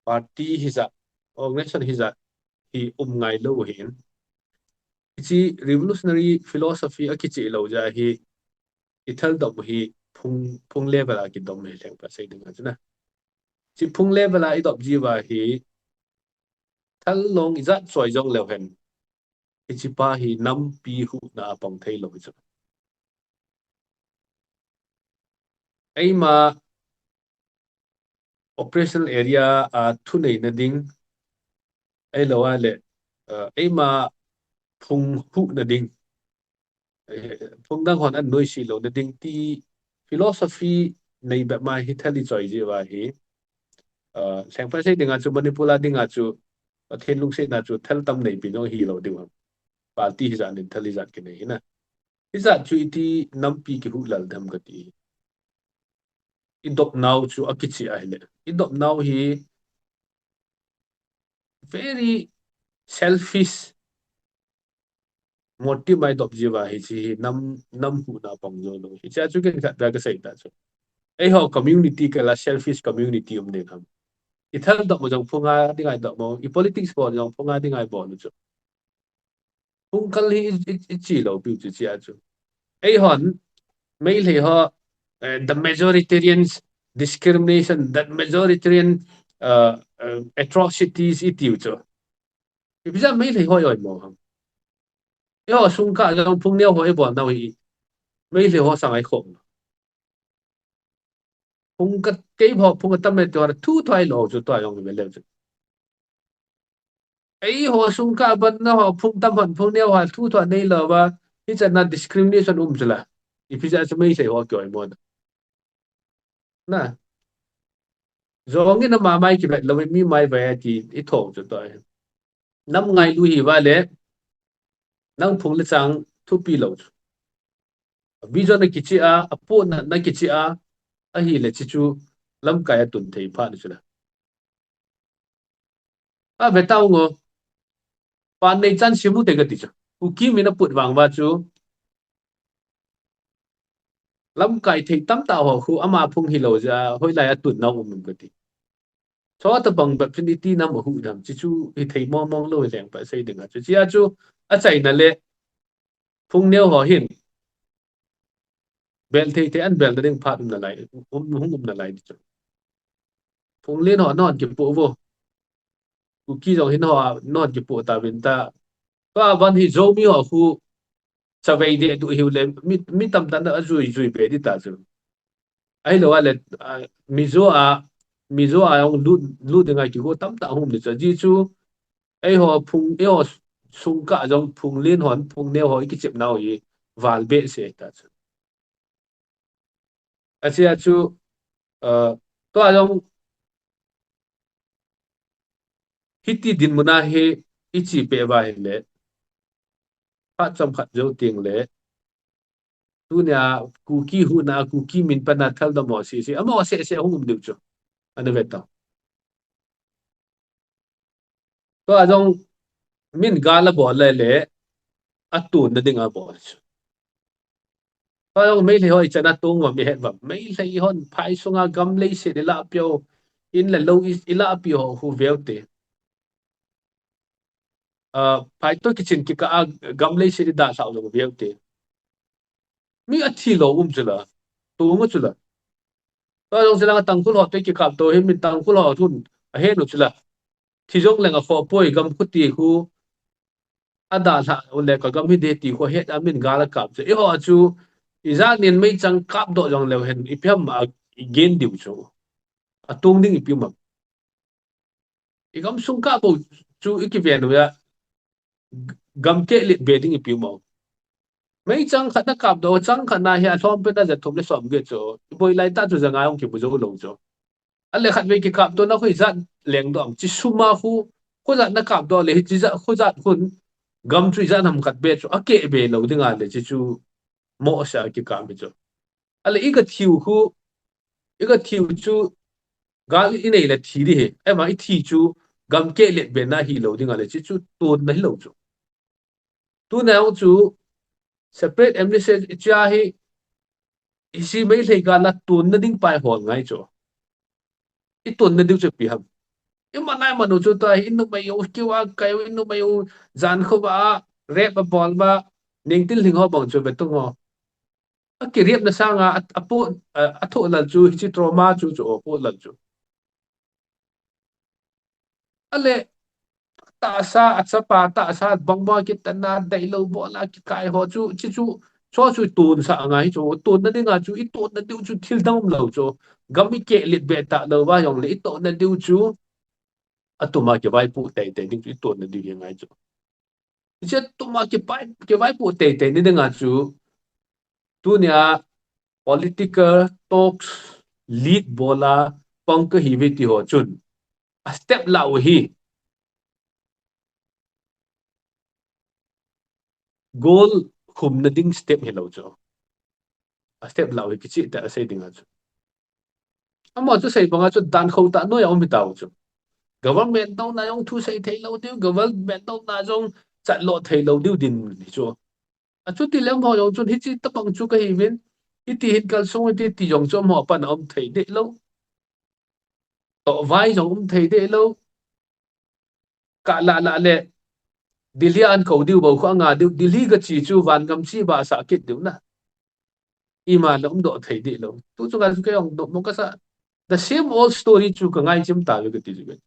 party hijat, organization hijat hi um ngai lou hin. Hiche revolutionary philosophy a kichi lou jeh hi i thal dom hi phung, phung level a kidom hi leng pa sei ding a chu na. Hiche phung level a i dom jiu va hi thal long ijat choi jong leu hen. Hiche pa hi nampi huhna a pang thei lou hi chu. Eima operational area a thuneina ding, ahilou a le, uh, eima phung huhna ding, eh, phung dang hon an noise louna ding ti philosophy nei bep ma hi thal i choi jiu va hi, uh, leng pa sei ding a chu Manipur a ding a chu Pathen lungsetna chu thal tam neipi jong hi lou ding ham. Party hijat in thal hijat kinei hi na. Hijat chu iti nampi kihuh lal dem kati. I dop nau chu a kichi ahile. I dop nau hi very selfish motive mai dop jiva hi chi hi nam, nam hu na pang jo lo. Hi cha chu ken khat da ka sei ta chu. Ei ho community ka la selfish community um ne kham. I thal dop mo jong phunga dingai dop mo. I politics bol jong phunga dingai bol chu. Phung kal hi i, i, i chi lo piu chu chi a chu. Ei hon, Meitei ho, uh, the majoritarian discrimination, that majoritarian uh, uh, atrocities i tiu chu. Ipi jeh a Meitei ho i oi mo ham. Eiho sung kah jong phung neo ho i bol nau hi. Meitei ho sang ai khom. Phung ka kei ho phung ka tam le tu thu thoi lo chu tua jong ve le chu. Eiho sung kah ban na ho phung tam hon phung neo ho thu thoi nei lo va. Hi chan na discrimination um chu la. Ipi jeh a chu Meitei ho ki oi mo na. Na. Jong in ama mai ki vet lo mi mai ve ti i thong chu to. Nam ngailu hi va le. Nang phung le chang thupi lo chu. Vision na kichi a, a pu na, na kichi a, a hi le chi chu lamkai a tun thei pha ni chu la. A ve tau ngo. Pan nei chan simu te ka ti chu. Kuki min a put vang va chu. Lamkai thei tam ta ho khu ama phung hi lo ja, hoi lai a tun nau um ka ti. Cho ta bang bep chin i ti nam a hu dam chi chu hi thei mong mong lo hi leng pa sei ding a chu. Chi a chu a chai na le phung neo ho hin. Bel thei thei an bel na ding phat um na lai, um, hung um na lai ti chu. Phung len ho non ki pu vo. Kuki jong hin ho non ki pu ta vin ta. Ka van hi Zomi ho khu chavei de du hiu le mi, mi tam tan a jui, jui be di ta chu. Ai lo a le, a, Mizo a, Mizo a jong lut, lut ding a ki go tam ta hum ni chu. Ji chu, ei ho phung, ei ho sung kah jong phung len hon, phung neo ho i ki chep nau i val be se ta chu. A chi a chu, uh, tua jong hiti dinmun a hi i chi pe va hi le, phat chom khat jo ting le, tunia Kuki hu na, Kuki min pa na thal da mo si si, a mo se se hung um diu chu. Ana ve ta. Tua jong min gal a bol le le, a tun na ding a bol chu. Tua jong Meitei ho i chan a tung va mi het va. Meitei hon phai sunga gam lei se di la pio, in le lo i, i la pio ho hu veu te. A, phai to kichin ki ka a gam lei se di da sa lo veu te. Mi a thi lo um chu la. Tung chu la. Tua jong chu la Tangkhul ho te ki kap to hin min Tangkhul ho thun a he nu chu la. Thi jong leng a kho poi gam khu ti khu. A da hla u le ka gam hi de ti khu het a min gal a kap chu. I ho chu i ja nin mei chang kap do jong leu hen i phiam a i gen diu chu. A tung ding i pi ma. I gam sung kah bo chu i ki ve nu ya. Gam ke lit be ding i pi ma. Mei chang khat na kap do chang khat na hi a hlom pe na ja thum le som ge chu. I boi lai ta chu ja ngai ong ki bu jo lo chu. A le khat ve ki kap to na khu i jat leng do am chi suma khu, khu jat na kap do le hi chi jat khu jat khun gam chu i jat nam khat be chu a ke be lo ding a le chi chu mo sa ki kap be chu. A le i ka thiu khu, i ka thiu chu gal i nei le thi di hi. Ai ma i thi chu gam ke let be na hi lo ding a le chi chu tun na hi lo chu. Tu nau chu separate administration chia hi i si mei hlei ka la tun na ding pai hol ngai chu. I tun na diu chu pi ham. I ma nai ma nu chu ta hi i nu mai u kiu a kai u i nu mai u jan khu ba a rep a bol ba ning til hling ho bang chu be tung ho. A ki rep na sang a, a, a pu, a, a thu lal chu hi chi trauma chu chu o pu lal chu. A le, ta sa, a chapa, ta sa, bang ba ki ta na, dai lo bo la ki kai ho chu, chi chu, cho chu tun sa ngai chu, tun na ding a chu, i tun na diu chu, thil dang um lo chu, gam i ke lit be ta lo ba yong le, i tun na diu chu, a tu ma ki vai pu tei tei ding chu, i tun na diu hi ngai chu. Hi che tu ma ki pai, ki vai pu tei tei ni ding a chu, tu nia political talks lead bo la, pang ka hi ve ti ho chun. A step la u hi. Goal khum na ding step hi lo chu. A step la u hi kichi ta a sei ding a chu. Amo chu sei bang a chu dan kho ta noi a um hi ta u chu. Government nau na jong thu sei thei lou diu, government nau na jong chat lou thei lou diu din ni chu. Achuti lem ho jong chun hichi tabang chu kahi vin, hiti hin kalsong hiti ti jong chu amaho pan a um thei deh lou. Toh vai jong um thei deh lou. Ka la la le, Delhi an ko diu bou kho anga diu, Delhi ka chi chu van gam chi ba sa kit diu na. Ima la um doh thei deh lou. Tu chunga chu kei ong doh mo kasa. The same old story chu ka ngai chim ta ve kati chu ve.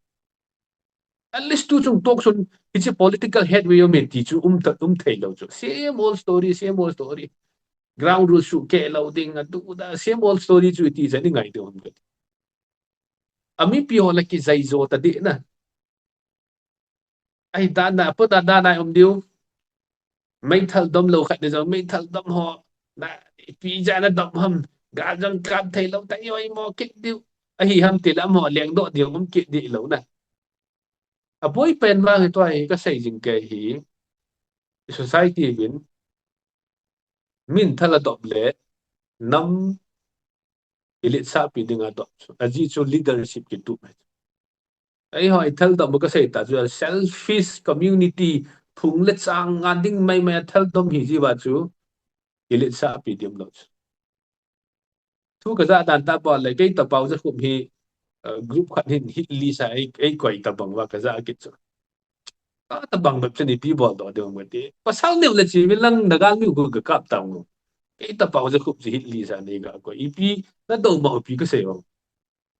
At least tu chung tok sun, hichi political head ve yo me ti chu um ta, um thei lou chu. Same old story, same old story. Ground rules chu ke lou ding a tu da same old story chu ti jani ngai diu um kati. Ami pi ho la ki zai zo ta deh na. Ahi dan na, apo dan dan na um diu. Meithal dom lou khat ni jong, meithal dom ho. Na, pi ja na dom ham. Ga jong kap thei lou, ta yoi mo kit diu. Ahi ham ti lam ho, leng doh diu, um kit deh lou na. Aboi pen vang hi tua hi ka sei jing kei hi. Society vin. Min thal a dom le, nam i letsahpi ding a dom chu. Aji chu leadership kitup. Ei ho, i thal dom ka sei ta chu, selfish community, phung le chang a ding mai mai a thal dom hi ji va chu, i letsahpi ding lou chu. Thu ka ja dan ta pa le, kei tapau ja khup hi, uh, group khat hin hit list a, ei, ei koi tabang va ka ja kit chu. Ka tabang bep chu ni pi bol doh ding mo ti. Pasal neu le chi, mi lang na gal mi gu ka kap ta mo. Kei tapau ja khup chi hit list a ni ga ko. Ipi, na do ma pi ka sei vang.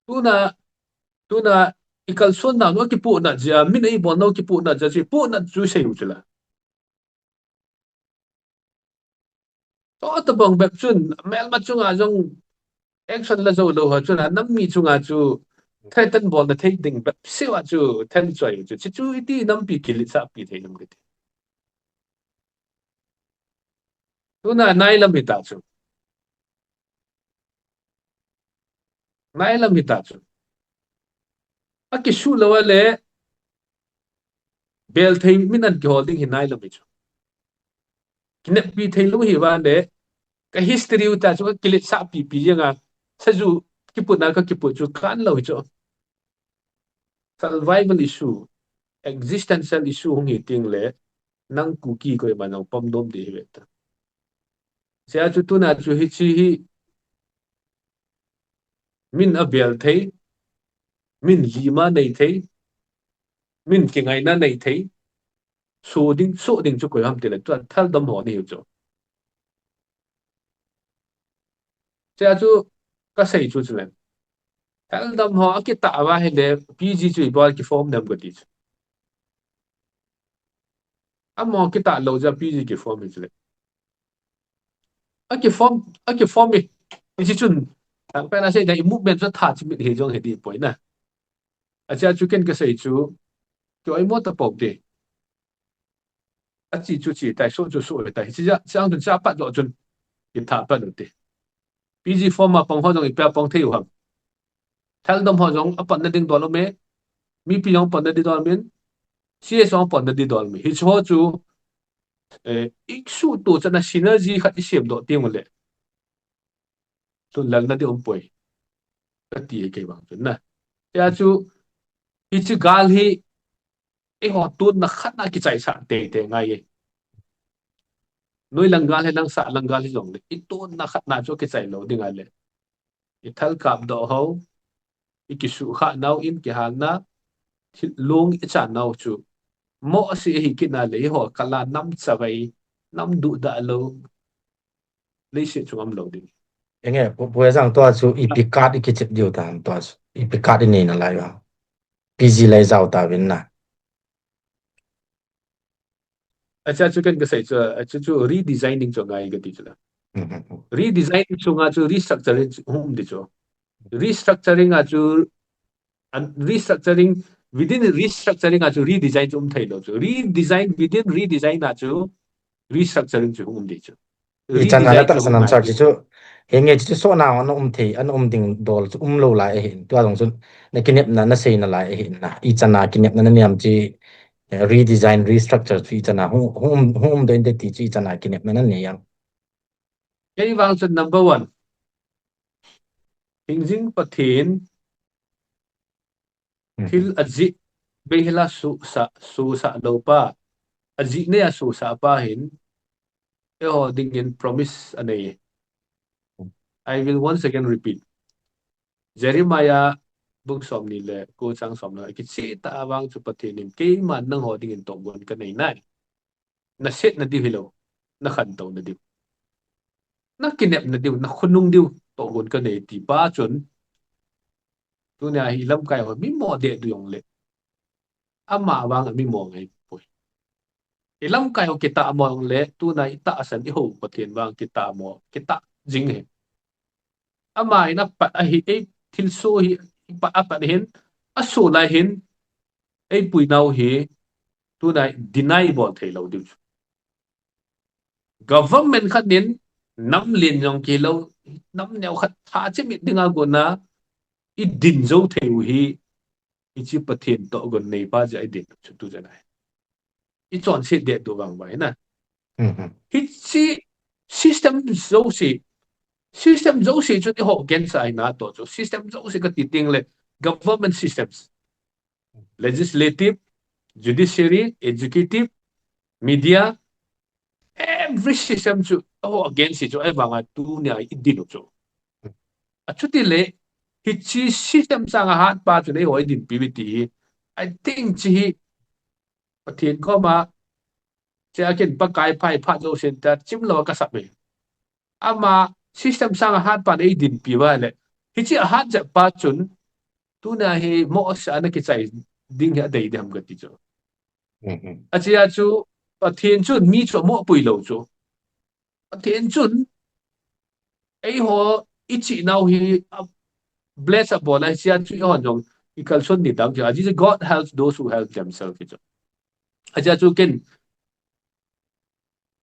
Tuna, tuna, i kalson na no ki pu na ja, min ei bon no ki pu na ja, chi pu na chu sei u chula. To tabang bep chun, melma chunga jong action la jo lou ha chun, a nam mi chunga chu threaten bol na thei ding bep siwa chu then choi chu, chi chu iti nampi kiletsahpi thei nam kiti. Tuna nai lam hi ta chu. Nai lam hi ta chu. A kisu lou a le, bel thei min an kihol ding hi nai lam hi chu. Kineppi thei lou hi va le, ka history u ta chu ka kiletsahpi pi jeng a, sa ju kiput na ka kiput chu kan lou hi chu. Survival issue, existential issue hung hi ting le, nang Kuki koima nang pom dom ding hi ve ta. Sia chu tuna chu hichi hi, min a bel thei, min lima nei thei, min kingaina nei thei, so ding, so ding chu koi ham ti le, tua thal dom ho ni hi chu. Sia chu ka sei chu chu le. Thal dom ho a kita va hi le, P G chu i bol ki form dem ka ti chu. Amaho kita lou ja P G ki form hi chu le. A ki form, a ki form hi. Hichi chun, tang pen a sei da i movement chu tha chi mit hi jong hi di poi na. A chia chu ken ka sei chu, ki oi mo ta pok de. A chi chu chi tai, so chu so tai. Hichi ja, chang chun cha pat lo chun, ki tha pat lo te. P G form a pang ho jong i pia pang thei u ham. Thal dom ho jong a pan na ding dol lo me. Mi pi jong pan na ding dol min. C S jong pan na ding dol mi. Hichi ho chu, eh, i su to chana synergy khat i siam doh ti mo le. Tun lal na di um poi. Ka ti e kei vang chun na. Tia chu, hichi gal hi, eiho tun na khat na kichai sa te te ngai e. Noi lang gal hi lang sa lang gal hi jong le. I tun na khat na chu kichai lo ding a le. I thal kap doh ho. I kisu kha nau in kihal na. Thil lung i chan nau chu. Mo a si hi kit na le eiho kala nam chavai. Nam du da lo. Leiset chung am lo ding. Enge, pu, pu e jang tua chu ipi card i kichep diu ta tua chu. Ipi card i nei na lai va. P G lai jao ta vin na. Acha chu ken ka sei chu, achu chu redesigning chu ngai ka ti chu la. Mhm. Redesigning chu nga chu restructuring chu hum di chu. Restructuring a chu, an restructuring, within restructuring a chu redesign chu um thei lo chu. Redesign within redesign a chu restructuring chu hum di chu. I chan a la ta sanam sar chi chu. Henge chi chu so na an um thei, an um ding dol chu um lo lai ahin. Tua jong chu na kinepna na sei na lai ahin na. I chan a kinepna na niam chi, eh, redesign, restructure chu i chan a hung, hung, hung um do in te ti chu i chan a kinepna na nei yang. Kei vang chu number one. Thingjing Pathen, mhm, thil a jih, Beihela suhsa, suhsa lou pa, ajih nei a suhsa pa hin, eiho dingin promise anei. I will once again repeat. Jeremiah bung somni le ko chang somni, kicheh tah a vang chu Pathen in, keiman nangho dingin tohgon kanei nai. Nasetna diu hilou, nakhantouna diu, nakinepna diu, nakhonung diu tohgon kanei ti pa chun, tunia hi lamkai ho mimo deh diu jongle, ama vang amimo ngai poi. Ilamkai ho kitahmo jongle, tuna itahsan ihou Pathen vang kitahmo, kitah jing ahi. Ama in apat ahi, ei thilsoh hi, ipat, apat hin, asoh lai hin, eipui nau hi, tuna deny bol thei lou diu chu. Government khat in nam len jong kilou, nam neo khat tha chimit dinga gonna idin jou thei u hi, hiche Pathen tohgon nei pa jeh a idin chu tu jeh a. Ichonset deh diu vang uva hi na. Hiche system jouse, system jouse chun eiho against a hi natoh chu. System jouse kati tengle government systems, legislative, judiciary, executive, media, every system chu eiho against chu, ahivanga tunia idin u chu. Achutile, hiche system sanga hatpa chun eiho idinpi u ti hi, I think hiche hi Pathen koma, hiche a ken Pakai phat, phat jousen ta chimlou a kasap e. Ama system sanga hatpa in eidinpi uva le, hiche ahat jep pa chun, tunia hi mohseh a ana kichai ding hi adei ding ham kati chu. Achea chu, Pathen chun mi chu amohpui lou chu. Pathen chun, eiho ichih nau hi, bless abol a, hichea chu eihon jong ikalson ni dam chu. Ajeh chu God helps those who help themselves chu. Achea chu ken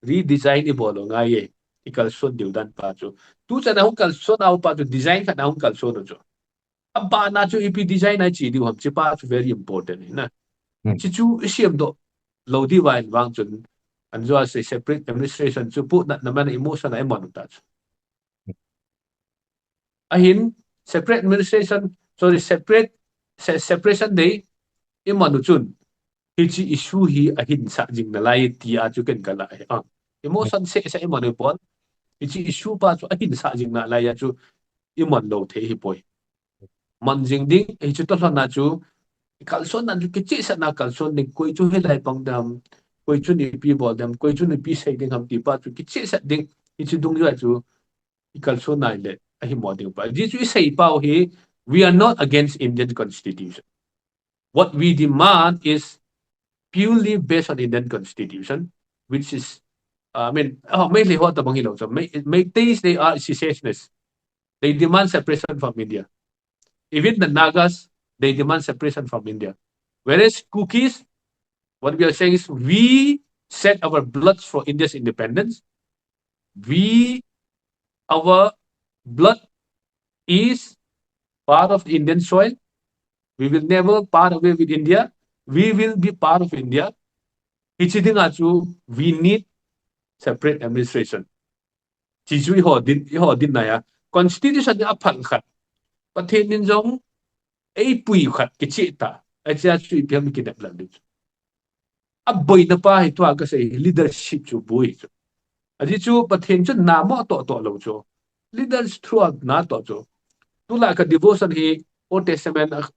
redesign ibol u ngai e, ikalson diu dan pa chu. Tuchan a hung kalson nau pa chu design khat a hung kalson u chu. Abana chu ipi design a iche diu ham, hiche pa chu very important hi na. Hiche chu isemdoh lou diu va ahivang chun, anjo a sei separate administration chu puhnatna man a emotion a iman u ta chu. Ahin separate administration, sorry, separate, se-, separation dei iman u chun, hiche issue hi ahinsah jing nalai tia chu ken kalah e. Emotion sehseh iman u pon, hiche issue pa chu ahinsah jing nalai a chu iman lou thei hipoi. Man jing ding, hiche toh lhon a chu, kalson nan chu kichehsah na kalson ding, koi chu hilai pang dam, koi chun ipi bol dam, koi chun ipi sei ding ham ti pa chu kichehsah ding, hiche dungjui a chu ikalson nai le ahimo ding pa. Ajeh chu isei pau hi, we are not against Indian Constitution. What we demand is purely based on Indian Constitution, which is, uh, I mean, oh, Meitei ho tabang hilou chu. Mei-, Meiteis, they are secessionists. They demand separation from India. Even the Nagas, they demand separation from India. Whereas Kukis, what we are saying is we shed our blood for India's independence. We, our blood is part of the Indian soil. We will never part away with India. We will be part of India. Hiche dinga chu, we need separate administration. Hiche chu eiho din, eiho dinna ahi. Constitution hi aphal khat, Pathen in jong eipui khat kicheh tah. Achea chu ipi ham kinep lou ding chu. Aboina pa hi tua kasei leadership chu boi chu. Ajeh chu Pathen chu namo toh toh lou chu. Leaders throughout natoh chu. Tulai ka devotion hi Old Testament a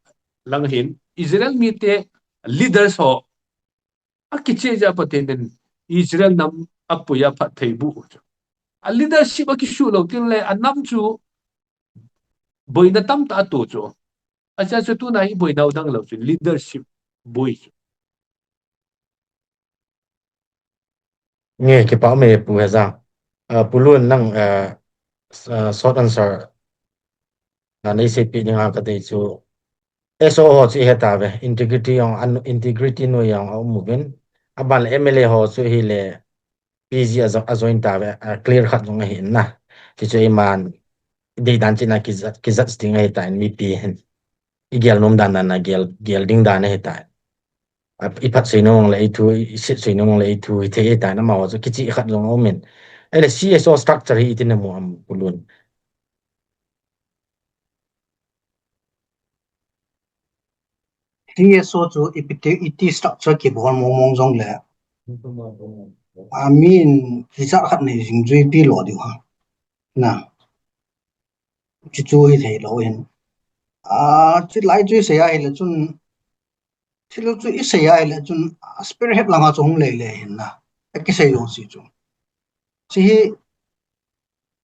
lang hin Israel mite leaders ho akicheh jeh a Pathen in Israel nam apui a phattheiboh chu. A leadership akisuh lou tengle anam chu boina tamtah atoh chu. Achea chu tuna hi boina u dang lou chu, leadership boi chu. Nge, kipa um e Pu Heza. Ah, Pu Lun nang, ah, s-, ah, short answer na neiseipeh dinga kadei chu. S O ho chu ihet tauve, integrity jong, an-, integrity noi jong aum uvin. Aban le M L A ho chu hile P G a jo-, a join tauve, a clear khat jong ahi in na. Hichu eiman deidan cheh a kijat, kijat ding ahitan mipi hin. Igel nom dan dan a gel, gel ding dan ahitan. A, iphat sei nom le ithu, iset sei nom le ithu, hithei ahitan amaho chu kicheh khat jong aumin. Ahile C S O structure hi iti namu am Pu Lun. T S O chu ipiti, iti structure kibol mong mong jong le. Amin, kichat khat nei jing chu ipi lo diu ham. Na. Chuchu hithei lou hin. A, chulai chu isei a hile chun, chulai chu isei a hile chun, a spearhead langa chu hung lei lei hin na. Akisei lou si chu. Chu hi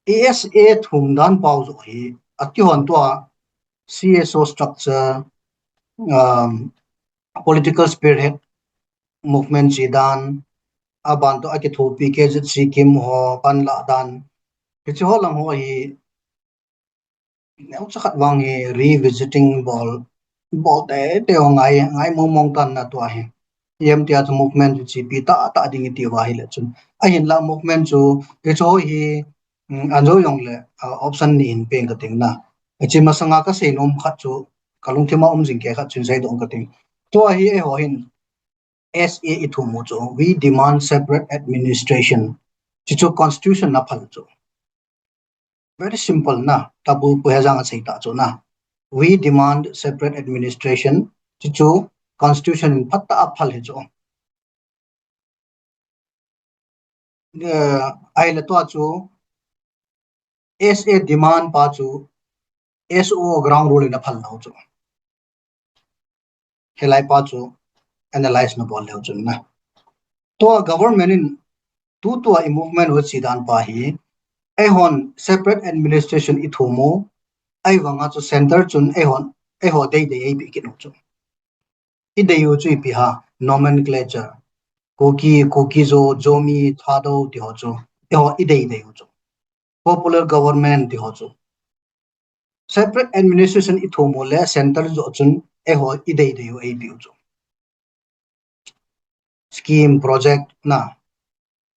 A S A thum dan pau jo hi, akihon tua C S O structure, um, political spearhead movement chi dan, aban to akithopi K Z C Kim ho pan la dan. Hichi ho lang ho hi, neocha khat vang hi revisiting bol, bol te te ho ngai, ngai mong mong tan na tua hi. Em tia chu movement chu chipi ta ta ding iti va hile chun. Ahin la movement chu, hichi ho hi, um, anjo jong le, uh, option ni in peng ka ting na. Hichi masanga kasei nom khat chu, kalungthim a um jing kei khat chun sei dong ka ting. Tua hi eiho hin, S A ithum u chu, we demand separate administration. Chuchu constitution na phal chu. Very simple na, tabu pu he jang a sei ta chu na. We demand separate administration. Chuchu constitution in phat ta a phal hi chu. Eh, ahile tua chu, S A demand pa chu, S O ground rule in aphal lou chu. Hilai pa chu analyze na bol leu chun na. Tua government in tu tua i movement ho chi dan pa hi, eihon separate administration i thum u, ahivanga chu center chun eihon, eiho dei dei ei pi kit u chu. I dei u chu ipi ham, nomenclature. Kuki, Kuki-Zo, Zomi, Thadou ti ho chu. Eiho i dei dei u chu. Popular government ti ho chu. Separate administration i thum u le center jo chun eiho i dei dei u ei pi u chu. Scheme, project na,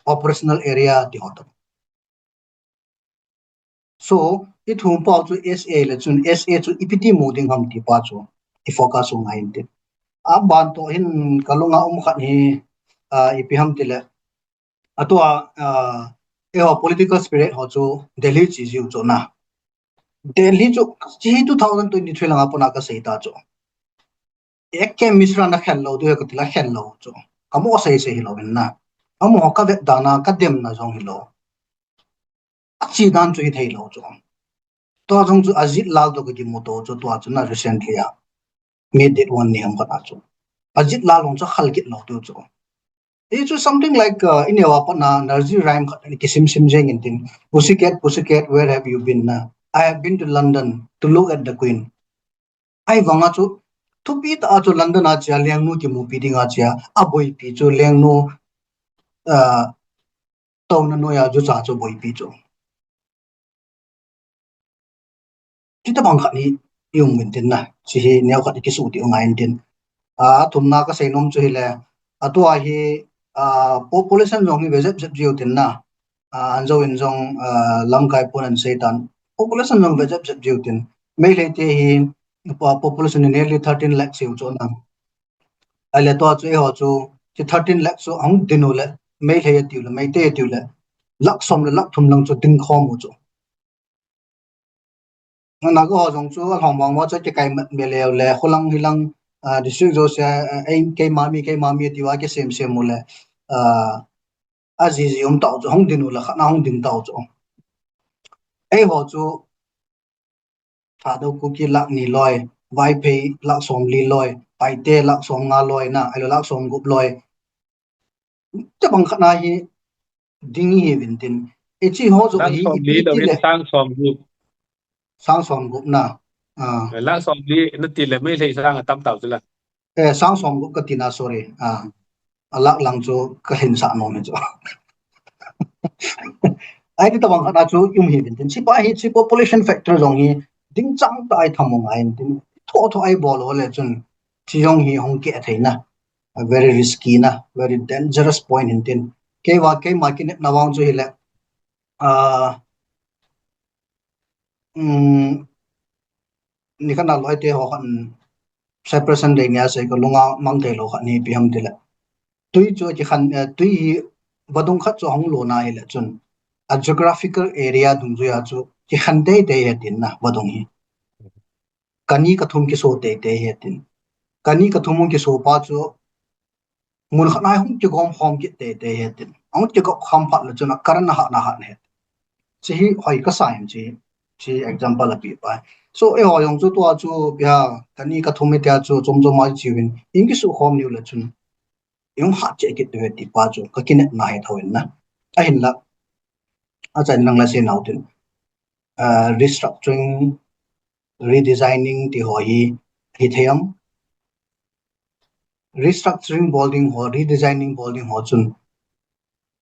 operational area ti ho to. So, i thum pau chu S A le chun S A chu ipi ti mu ding ham ti pa chu i focus u ngai in tin. Aban to hin kalunga um khat hi, ah, ipi ham ti le. Atua, ah, eiho political spirit ho chu Delhi chi jiu chu na. Delhi chu, chi two thousand twenty-three langa puna kasei ta chu. Ek ke Mishra na khel lou, tu ka ti la khel lou chu. Kamo sei sei hilou in na. Amaho ka vet dan a, ka dem na jong hilou. Achi dan chu hithei lou chu. Tua jong chu Ajit Lal to ka kimu to chu tua chu na recently a. May date one ni ham khat a chu. Ajit Lal jong chu khal kit lou tu chu. It was something like, uh, in your partner, Nursery rhyme khat, kisim sim jeng in tin. Pussycat, pussycat, where have you been? Na? I have been to London to look at the Queen. Ahivanga chu, thupi ta chu London a chia, lengnu kimupi ding a chia, aboipi chu, lengnu, uh, tona noya chu cha chu boipi chu. Chuti bang khat hi i um in tin na. Chi hi neo khat i kisu ti u ngai in tin. A, thumna ka sei nom chu hile. Atua hi, a, population jong hi ve jep jep jiu tin na. A, anjo in jong, a, lamkai pun an sei tan. Population jong ve jep jep jiu tin. Meitei te hi, pa-, population hi nearly thirteen lakhs jiu chu na. Ahile tua chu eiho chu, chi thirteen lakhs chu hung din u le, Meitei a tiu le, Meitei a tiu le, lakh som le lakh thum lang chu ding khom u chu. Naga ho jong chu, alhom vang mo chu, kikai mat me leu le, khulang hilang, ah, district jouse, ah, ei, keima mi, keima mi, tiu a kisem sem u le, ah, ajiji um tau chu, hung din u le, khat na hung ding tau chu. Eiho chu, Thadou Kuki lakh ni loi, Vaiphei lakh som li loi, Paite lakh som nga loi na, ahilou lakh som gup loi. Tabang khat na hi ding hi vin tin. Hichi ho jo hi ipi ti le. Sang som gup. Sang som gup na. Ah. Lakh som li na ti le Meitei sang atam tau chu la. Eh, sang som gup ka ti na, sorry. Ah. A lakh lang chu ka hin sa nom hi chu. Ahi ti tabang khat na chu um hi vin tin. Chi pa hi, chi population factor jong hi ding chang ta ai tham u ngai in tin. Tho tho ai bol u le chun. Chi jong hi hung ke thei na. A very risky na, very dangerous point in tin. Kei va, keima kinepna vang chu hile. Ah, um, ni khat na loi te ho khan separation dei nia sei ka lunga mang thei lou khat ni ipi ham ti le. Tui chu kikhan, eh, tui hi vadung khat chu hung lo na hile chun. A geographical area dungjuia chu kikhan tei tei he tin na vadung hi. Kani kathum kiso tei tei he tin. kani kathum hung kiso pa chu mun khat nai hung kigom khom kit tei tei he tin. Hung kigom khom phat le chun a current a hat na hat he. Chi hi hoi kasa em chi, chi example a pi pa. So, eiho jong chu tua chu pia kani kathum hi tia chu chom chom a chi vin. Ing kisu khom niu le chun. Ing hat che kit tu he ti pa chu ka kinet na he tho in na. Ahin la. A chan nang la se nau tin. Uh, restructuring, redesigning ti ho hi, hi thei am. Restructuring bol ding ho, redesigning bol ding ho chun.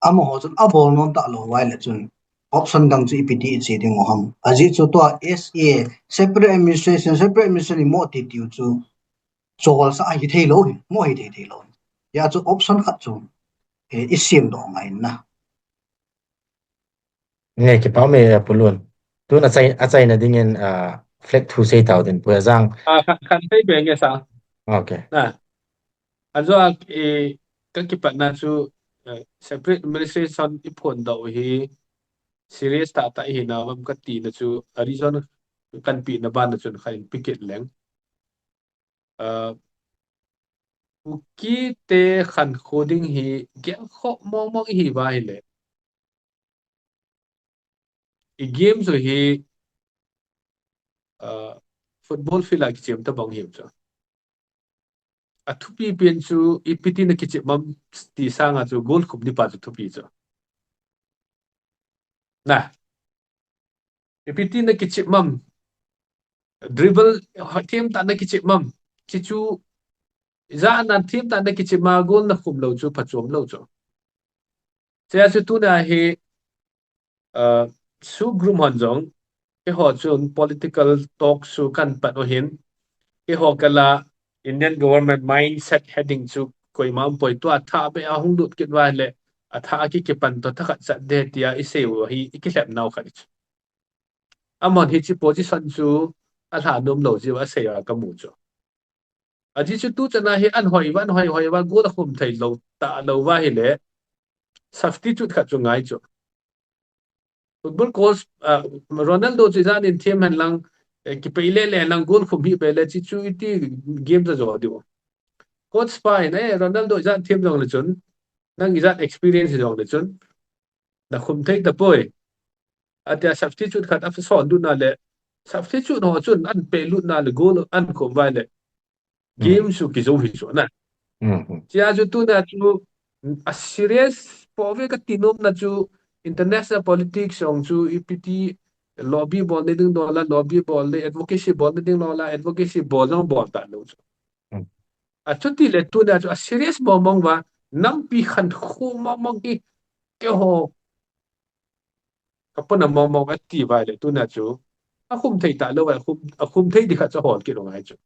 Amaho chun abol nom ta lou vai le chun. Option dang chu ipi ti ichi ding u ham. Ajeh chu tua S A, separate administration, separate administration i mo ti tiu chu. Chol sa hi thei lou, mo hi thei thei lou. Ya chu option khat chu. Eh, i siam doh ngai na. Nge, kipa me, eh, Pu Lun. Tun a chai, a chaina dingin, ah, flag thu sei tau din, Pu Jang. Ah, khan, khan sei be nge sa. Okay. Na. Ajo a, eh, ka kipat na chu, eh, separate administration i phon doh hi serious ta ta hi na vam ka ti na chu a reason kan pi na ban na chun khan pi kit leng. Uh, Kuki te khankho ding hi gel khoh mong mong hi va hi le. I game chu hi, uh, football field a kichem ta bang hi chu. A thupi pen chu ipi ti na kichem am ti sanga chu goal khum ni pa chu thupi chu. Na. Ipi ti na kichep mam. Dribble, ha, them ta na kichep mam. Chi chu, ja na them ta na kichep ma goal na khum lou chu, phachom lou chu. Chea chu tuna hi, uh, Su Grum hon jong, keiho chun political talk chu kan pan u hin, keiho kala Indian government mindset heading chu koima um poi tua tha be a hung lut kit va le, a tha a ki kipan to thakhat chat de tia i sei u hi i kilhep nau khat chu. Amahon hichi position chu a lha nom lou jiu a sei a ka mu chu. A ji chu tu chana hi an hoi va, an hoi hoi va, goal a khum thei lou ta lou va hi le, substitute khat chu ngai chu. Football coach, ah, Ronaldo chu ijan in thiam hen lang, eh, kipei le le lang goal khum hi pe le chi chu iti game ta jo diu. Coach pa in, eh, Ronaldo ijan thiam jong le chun, nang ijan experience jong le chun, na khum thei ta poi. Atia substitute khat a son du na le, substitute ho chun an pe lut na le goal an khum vai le. Game chu kizo hi chu na. Chia chu tuna chu a serious po ve ka ti nom na chu international politics jong chu ipi ti lobby bol ne ding dola, lobby bol ne advocacy bol ne ding dola, advocacy bol jong bol ta lou chu. A chuti le tuna chu a serious mong mong va nampi khankho mong mong hi keiho ka puna mong mong a ti vai le tuna chu a khum thei ta lou vai, a khum, a khum thei di khat chu hol kit lou ngai chu.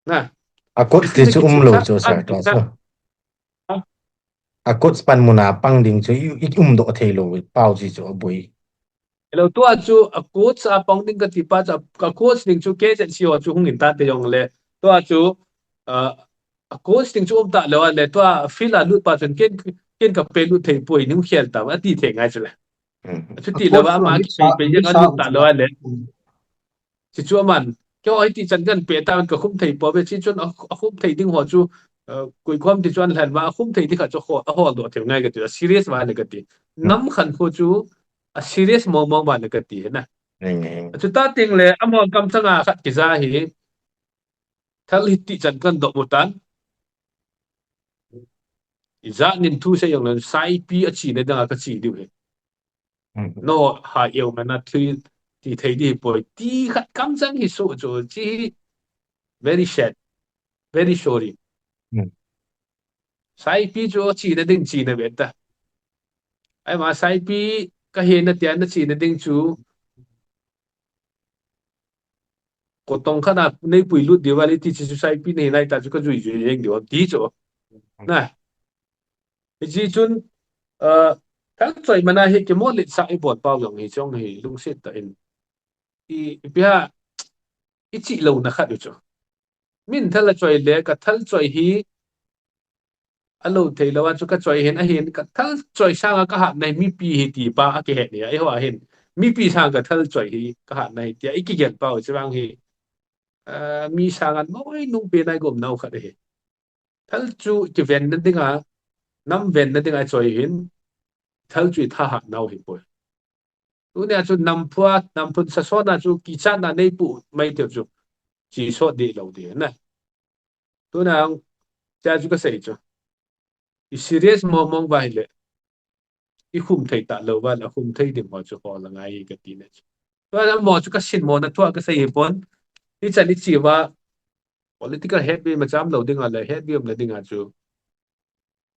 Na. A coach ti chu um lou chu sir, tua chu. A coach pan muna pang ding chu i, i um doh thei lou, pau ji chu a bui. Hello, tua chu a coach a pang ding ka ti pa chu, a coach ding chu K Z C ho chu hung in ta te jong le. Tua chu, uh, a coach ding chu um ta lou a le, tua field a lut pa chun ken, ken ka pe lut thei poi, ning khel ta, a ti thei ngai chu le. Chuti lou va ama ki pe pe jeng a lut ta lou a le. Chi chu aman, keiho hi ti chan kan pe ta ka khum thei po ve chi chun a, a khum thei ding ho chu, eh, koi kom ti chuan hlen va a khum thei ti kha chu ho, a hol doh thei ngai ka ti, a serious va le ka ti. Nam khankho chu a serious mong mong va le ka ti na. Chu ta ting le, amahon kam changa khat kija hi, thal hi ti chan kan doh mu tan. Ijat nin thu sei jong le, saipi a chi ne dang a ka chi diu hi. No, ha eu mana thui ti thei di poi. Ti khat kam chang hi su chu chi hi very sad, very sorry. Saipi chu chi na ding chi na ve ta. Ai ma saipi ka he na tia na chi na ding chu. Ko tong khat a nei pui lut di vali ti chi chu saipi nei nai ta chu ka jui jui jeng di ti chu. Na. Hi chi chun, uh, thal choi mana hi kimo lit sa i bol pau jong hi chong hi lungset ta in. I, i pia, i chi lo na khat u chu. Min thal a choi le ka thal choi hi a lo thei lo a chu ka choi hin a hin ka thal choi sang a ka hat nai mipi hi ti pa a ki het ni a i ho a hin. Mipi sang ka thal choi hi ka hat nai ti a i ki gel pau chi vang hi. mi sanga noi nung pe nai gom nau khat ahi. Thal chu kiven na dinga, nam ven na dinga choi hin, thal chu i tha ha nau hi poi. Tunia chu namphua, namphun sasona chu kichatna nei pu mai teu chu. Chi sot di lo di na. Tuna ang, cha chu ka sei chu. I serious mo mong ba hile. I khum thei ta lo ba la khum thei ding ho chu ho la ngai ka ti na chu. Tua mo chu ka sin mo na thua ka sei hi pon. I chan i chi ba political head bi ma cham lo ding a le head bi um na ding a chu.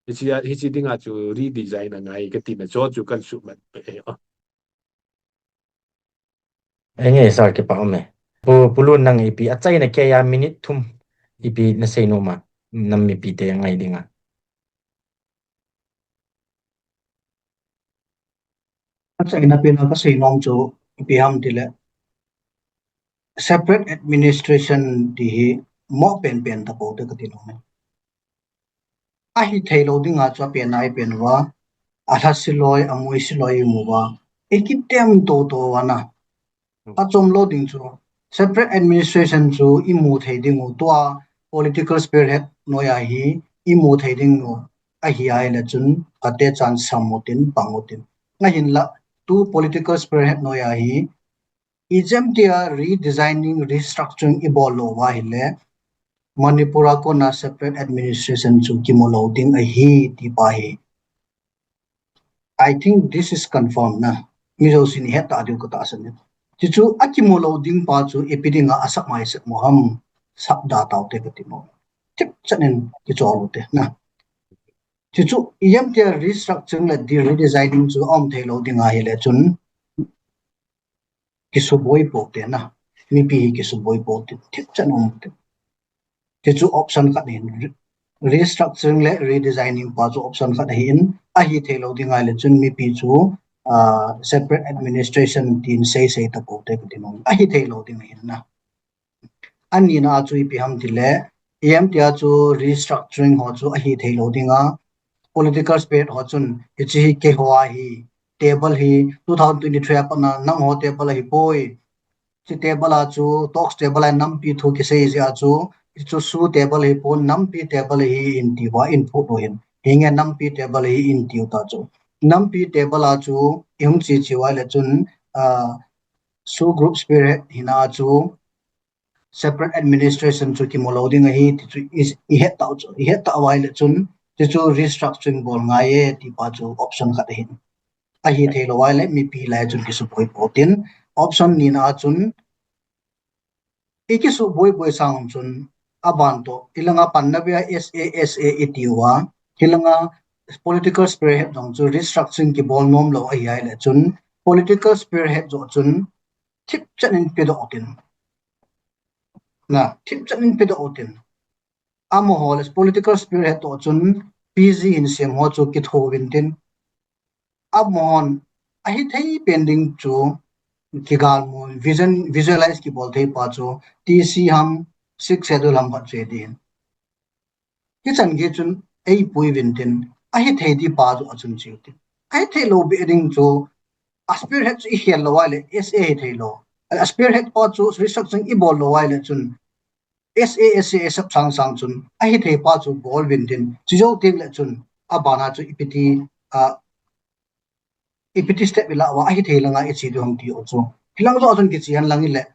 Hichi, hichi dinga chu redesign a ngai ka tina cho chu kan su mat pe e o. Enge sir kipa ume. Pu, pulu nang ipi a chaina ke ya minute thum ipi na sei no ma. Nam mipi te ngai dinga. A chaina pen a ka sei nom chu ipi ham tile. Separate administration ti hi mo pen pen ta po te ka ti nom e. Ahi thei lo dinga chu a pen a i pen uva, a lha siloi, a mui siloi i mu uva, i kitem to to uva na. A chom lo ding chu, separate administration chu i mu thei ding u tua, political spearhead noi a hi i mu thei ding u, ahi ai le chun, ka te chan sam u tin, pang u tin. Nga hin la, tu political spearhead noi a hi, i jem tia redesigning, restructuring i bol lo uva hile, Manipur a kona separate administration chu kimu lo ding ahi ti pa hi. I think this is confirmed na. Mi jo sin het ta diu ka ta san. Ti chu a kimu lo ding pa chu ipi dinga a sak mai sek mo ham sak da tau te ka ti mo. Tip chan in ki chol u te na. Ti chu i jem tia restructuring le di redesigning chu om thei lo ding ahi le chun. Kisuboi po te na. Mipi hi kisuboi po te. Thip chan um te. Ti chu option khat hin. Restructuring le redesigning pa chu option khat hin. Ahi thei lo ding ai le chun mipi chu, ah, separate administration tin sei sei ta po te ka ti nom. Ahi thei lo ding hin na. Ani na chu ipi ham tile, E M T a chu restructuring ho chu ahi thei lo ding a. Political spirit ho chun, hichi hi keiho a hi, table hi two thousand twenty-three a pat na nang ho table ahi poi. Chi table a chu, talks table a nampi thu kisei jeh a chu, chu su table hi pon nampi table hi in ti uva in phu do hin. Hinge nampi table hi in ti u ta chu. Nampi table a chu, i hung chi chi uva le chun, ah, su group spirit hina chu, separate administration chu kimu lo ding ahi, ti chu i, i het tau chu, i het tau ai le chun, ti chu restructuring bol ngai e, ti pa chu option khat ahin. Ahi thei lo ai le mipi lai chun kisuboi po tin, option ni na chun, i kisuboi boi sang chun, a ban to, i langa pan na bia S A S A i ti uva, hi langa political spirit jong chu restructuring kibol nom lo ahi ai le chun, political spirit jo chun, thip chan in pe do tin. Na, thip chan in pe do tin. Amaho le political spirit to chun P G in sem ho chu kitho vin tin. Amahon ahi thei pen ding chu kigal mu vision, visualize kibol thei pa chu T C ham six schedule ham khat che din. Hichan gei chun ei pui vin tin, ahi thei di pa chu achun chiu tin. Ahi thei lo be ding chu, a spearhead chu i khel lo ai le, S A hi thei lo. A spearhead pa chu restructuring i bol lo ai le chun, S A, S A, S A sap sang sang chun, ahi thei pa chu bol vin tin, chu jo tin le chun, a bana chu ipi ti, a, ipi ti step i la uva, ahi thei langa i chi du ham ti o chu. Hilang jo chun kichi han lang i le,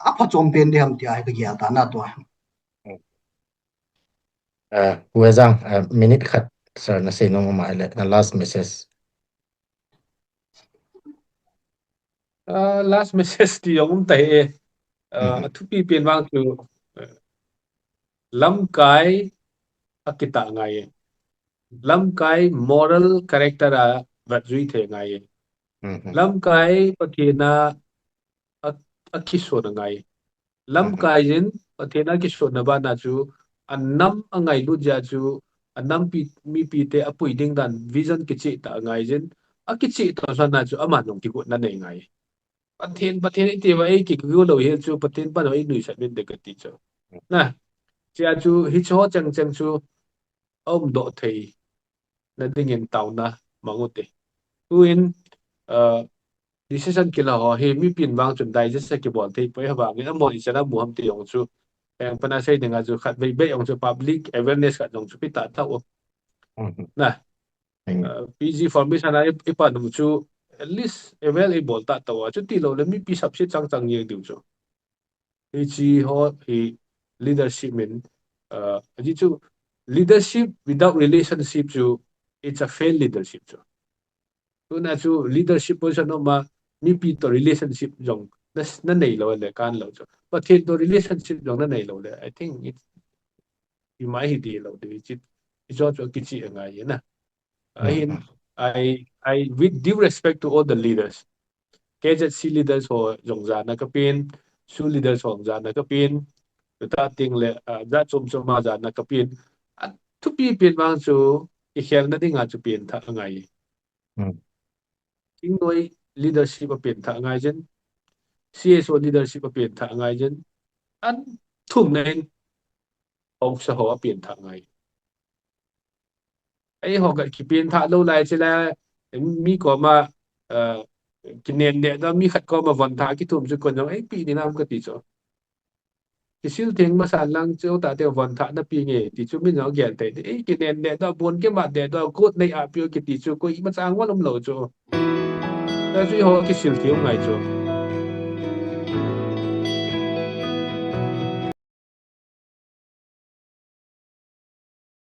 a pha chom pen di ham ti a hi ka gia ta na tua. Uh, Pu Ezang, uh, minute khat, sir, na sei nom ma le, na last message. Uh, last message ti jong um ta hi e. Uh, a thupi pen vang chu, uh, lamkai a kita ngai e. Lamkai moral character a vat jui thei ngai e. Lamkai Pathen a, a, a kisona ngai e. Lamkai jin, Pathen a kisona bana chu, a nam a ngailut jeh a chu, a nampi, mipi te a pui ding dan, vision kicheh ta a ngai jin, a kicheh ta sana chu, ama nung kigot na nei ngai. Pathen, Pathen i ti va ei kigot lo hi chu, Pathen pan ei nuisat min de ka ti chu. Na, chia chu, hi chu chang chang chu, a um doh thei, na dingin tauna, mang u te. Tuin, uh, decision kila ho hi mipin vang chun digest a kibol thei poi, hivangin amahon ichan a mu ham ti jong chu, eh, pana sei dinga chu khatvei beh jong chu public awareness khat jong chu pe tahtah u. Na, uh, P G formation a i, ipan u chu at least avail ibol tahtah u, chuti lou le mipi sapset chang chang jeng diu chu. Hiche ho hi leadership min, uh, hichu leadership without relationship chu, it's a failed leadership chu. Tuna chu leadership position um a mipi to relationship jong na, na nei lou le kan lou chu. Pathen to relationship jong na nei lou le, I think it, i mai hi di lou di, hichu, hichu chu kichi angai na. Ahin, I, I, with due respect to all the leaders, K Z C leaders ho jong jana kapen, SoO leaders ho jong jana kapen, tuta ting le, ah, jat chom chom a jana kapen. A thupi pen vang chu, ikhelna dinga chu pengthah angai. Chingnoi leadership a pengthah angai jin, C S O leadership a pengthah angai jin, a thumna in, haosa ho a pengthah angai. Eiho khat kipengthah lou lai chule, mi koma, uh, kinen deh doh, mi khat koma von thah kithum chu kon jong eipe ding ham kati chu. Kisil theng masa lang chu tate von thah na pe nge ti chu min jong gel thei. Ei kinen deh doh, bon kimat deh doh, kot nei a pe u kiti chu koima chang val um lou chu. Hichu eiho kisil theng ngai chu.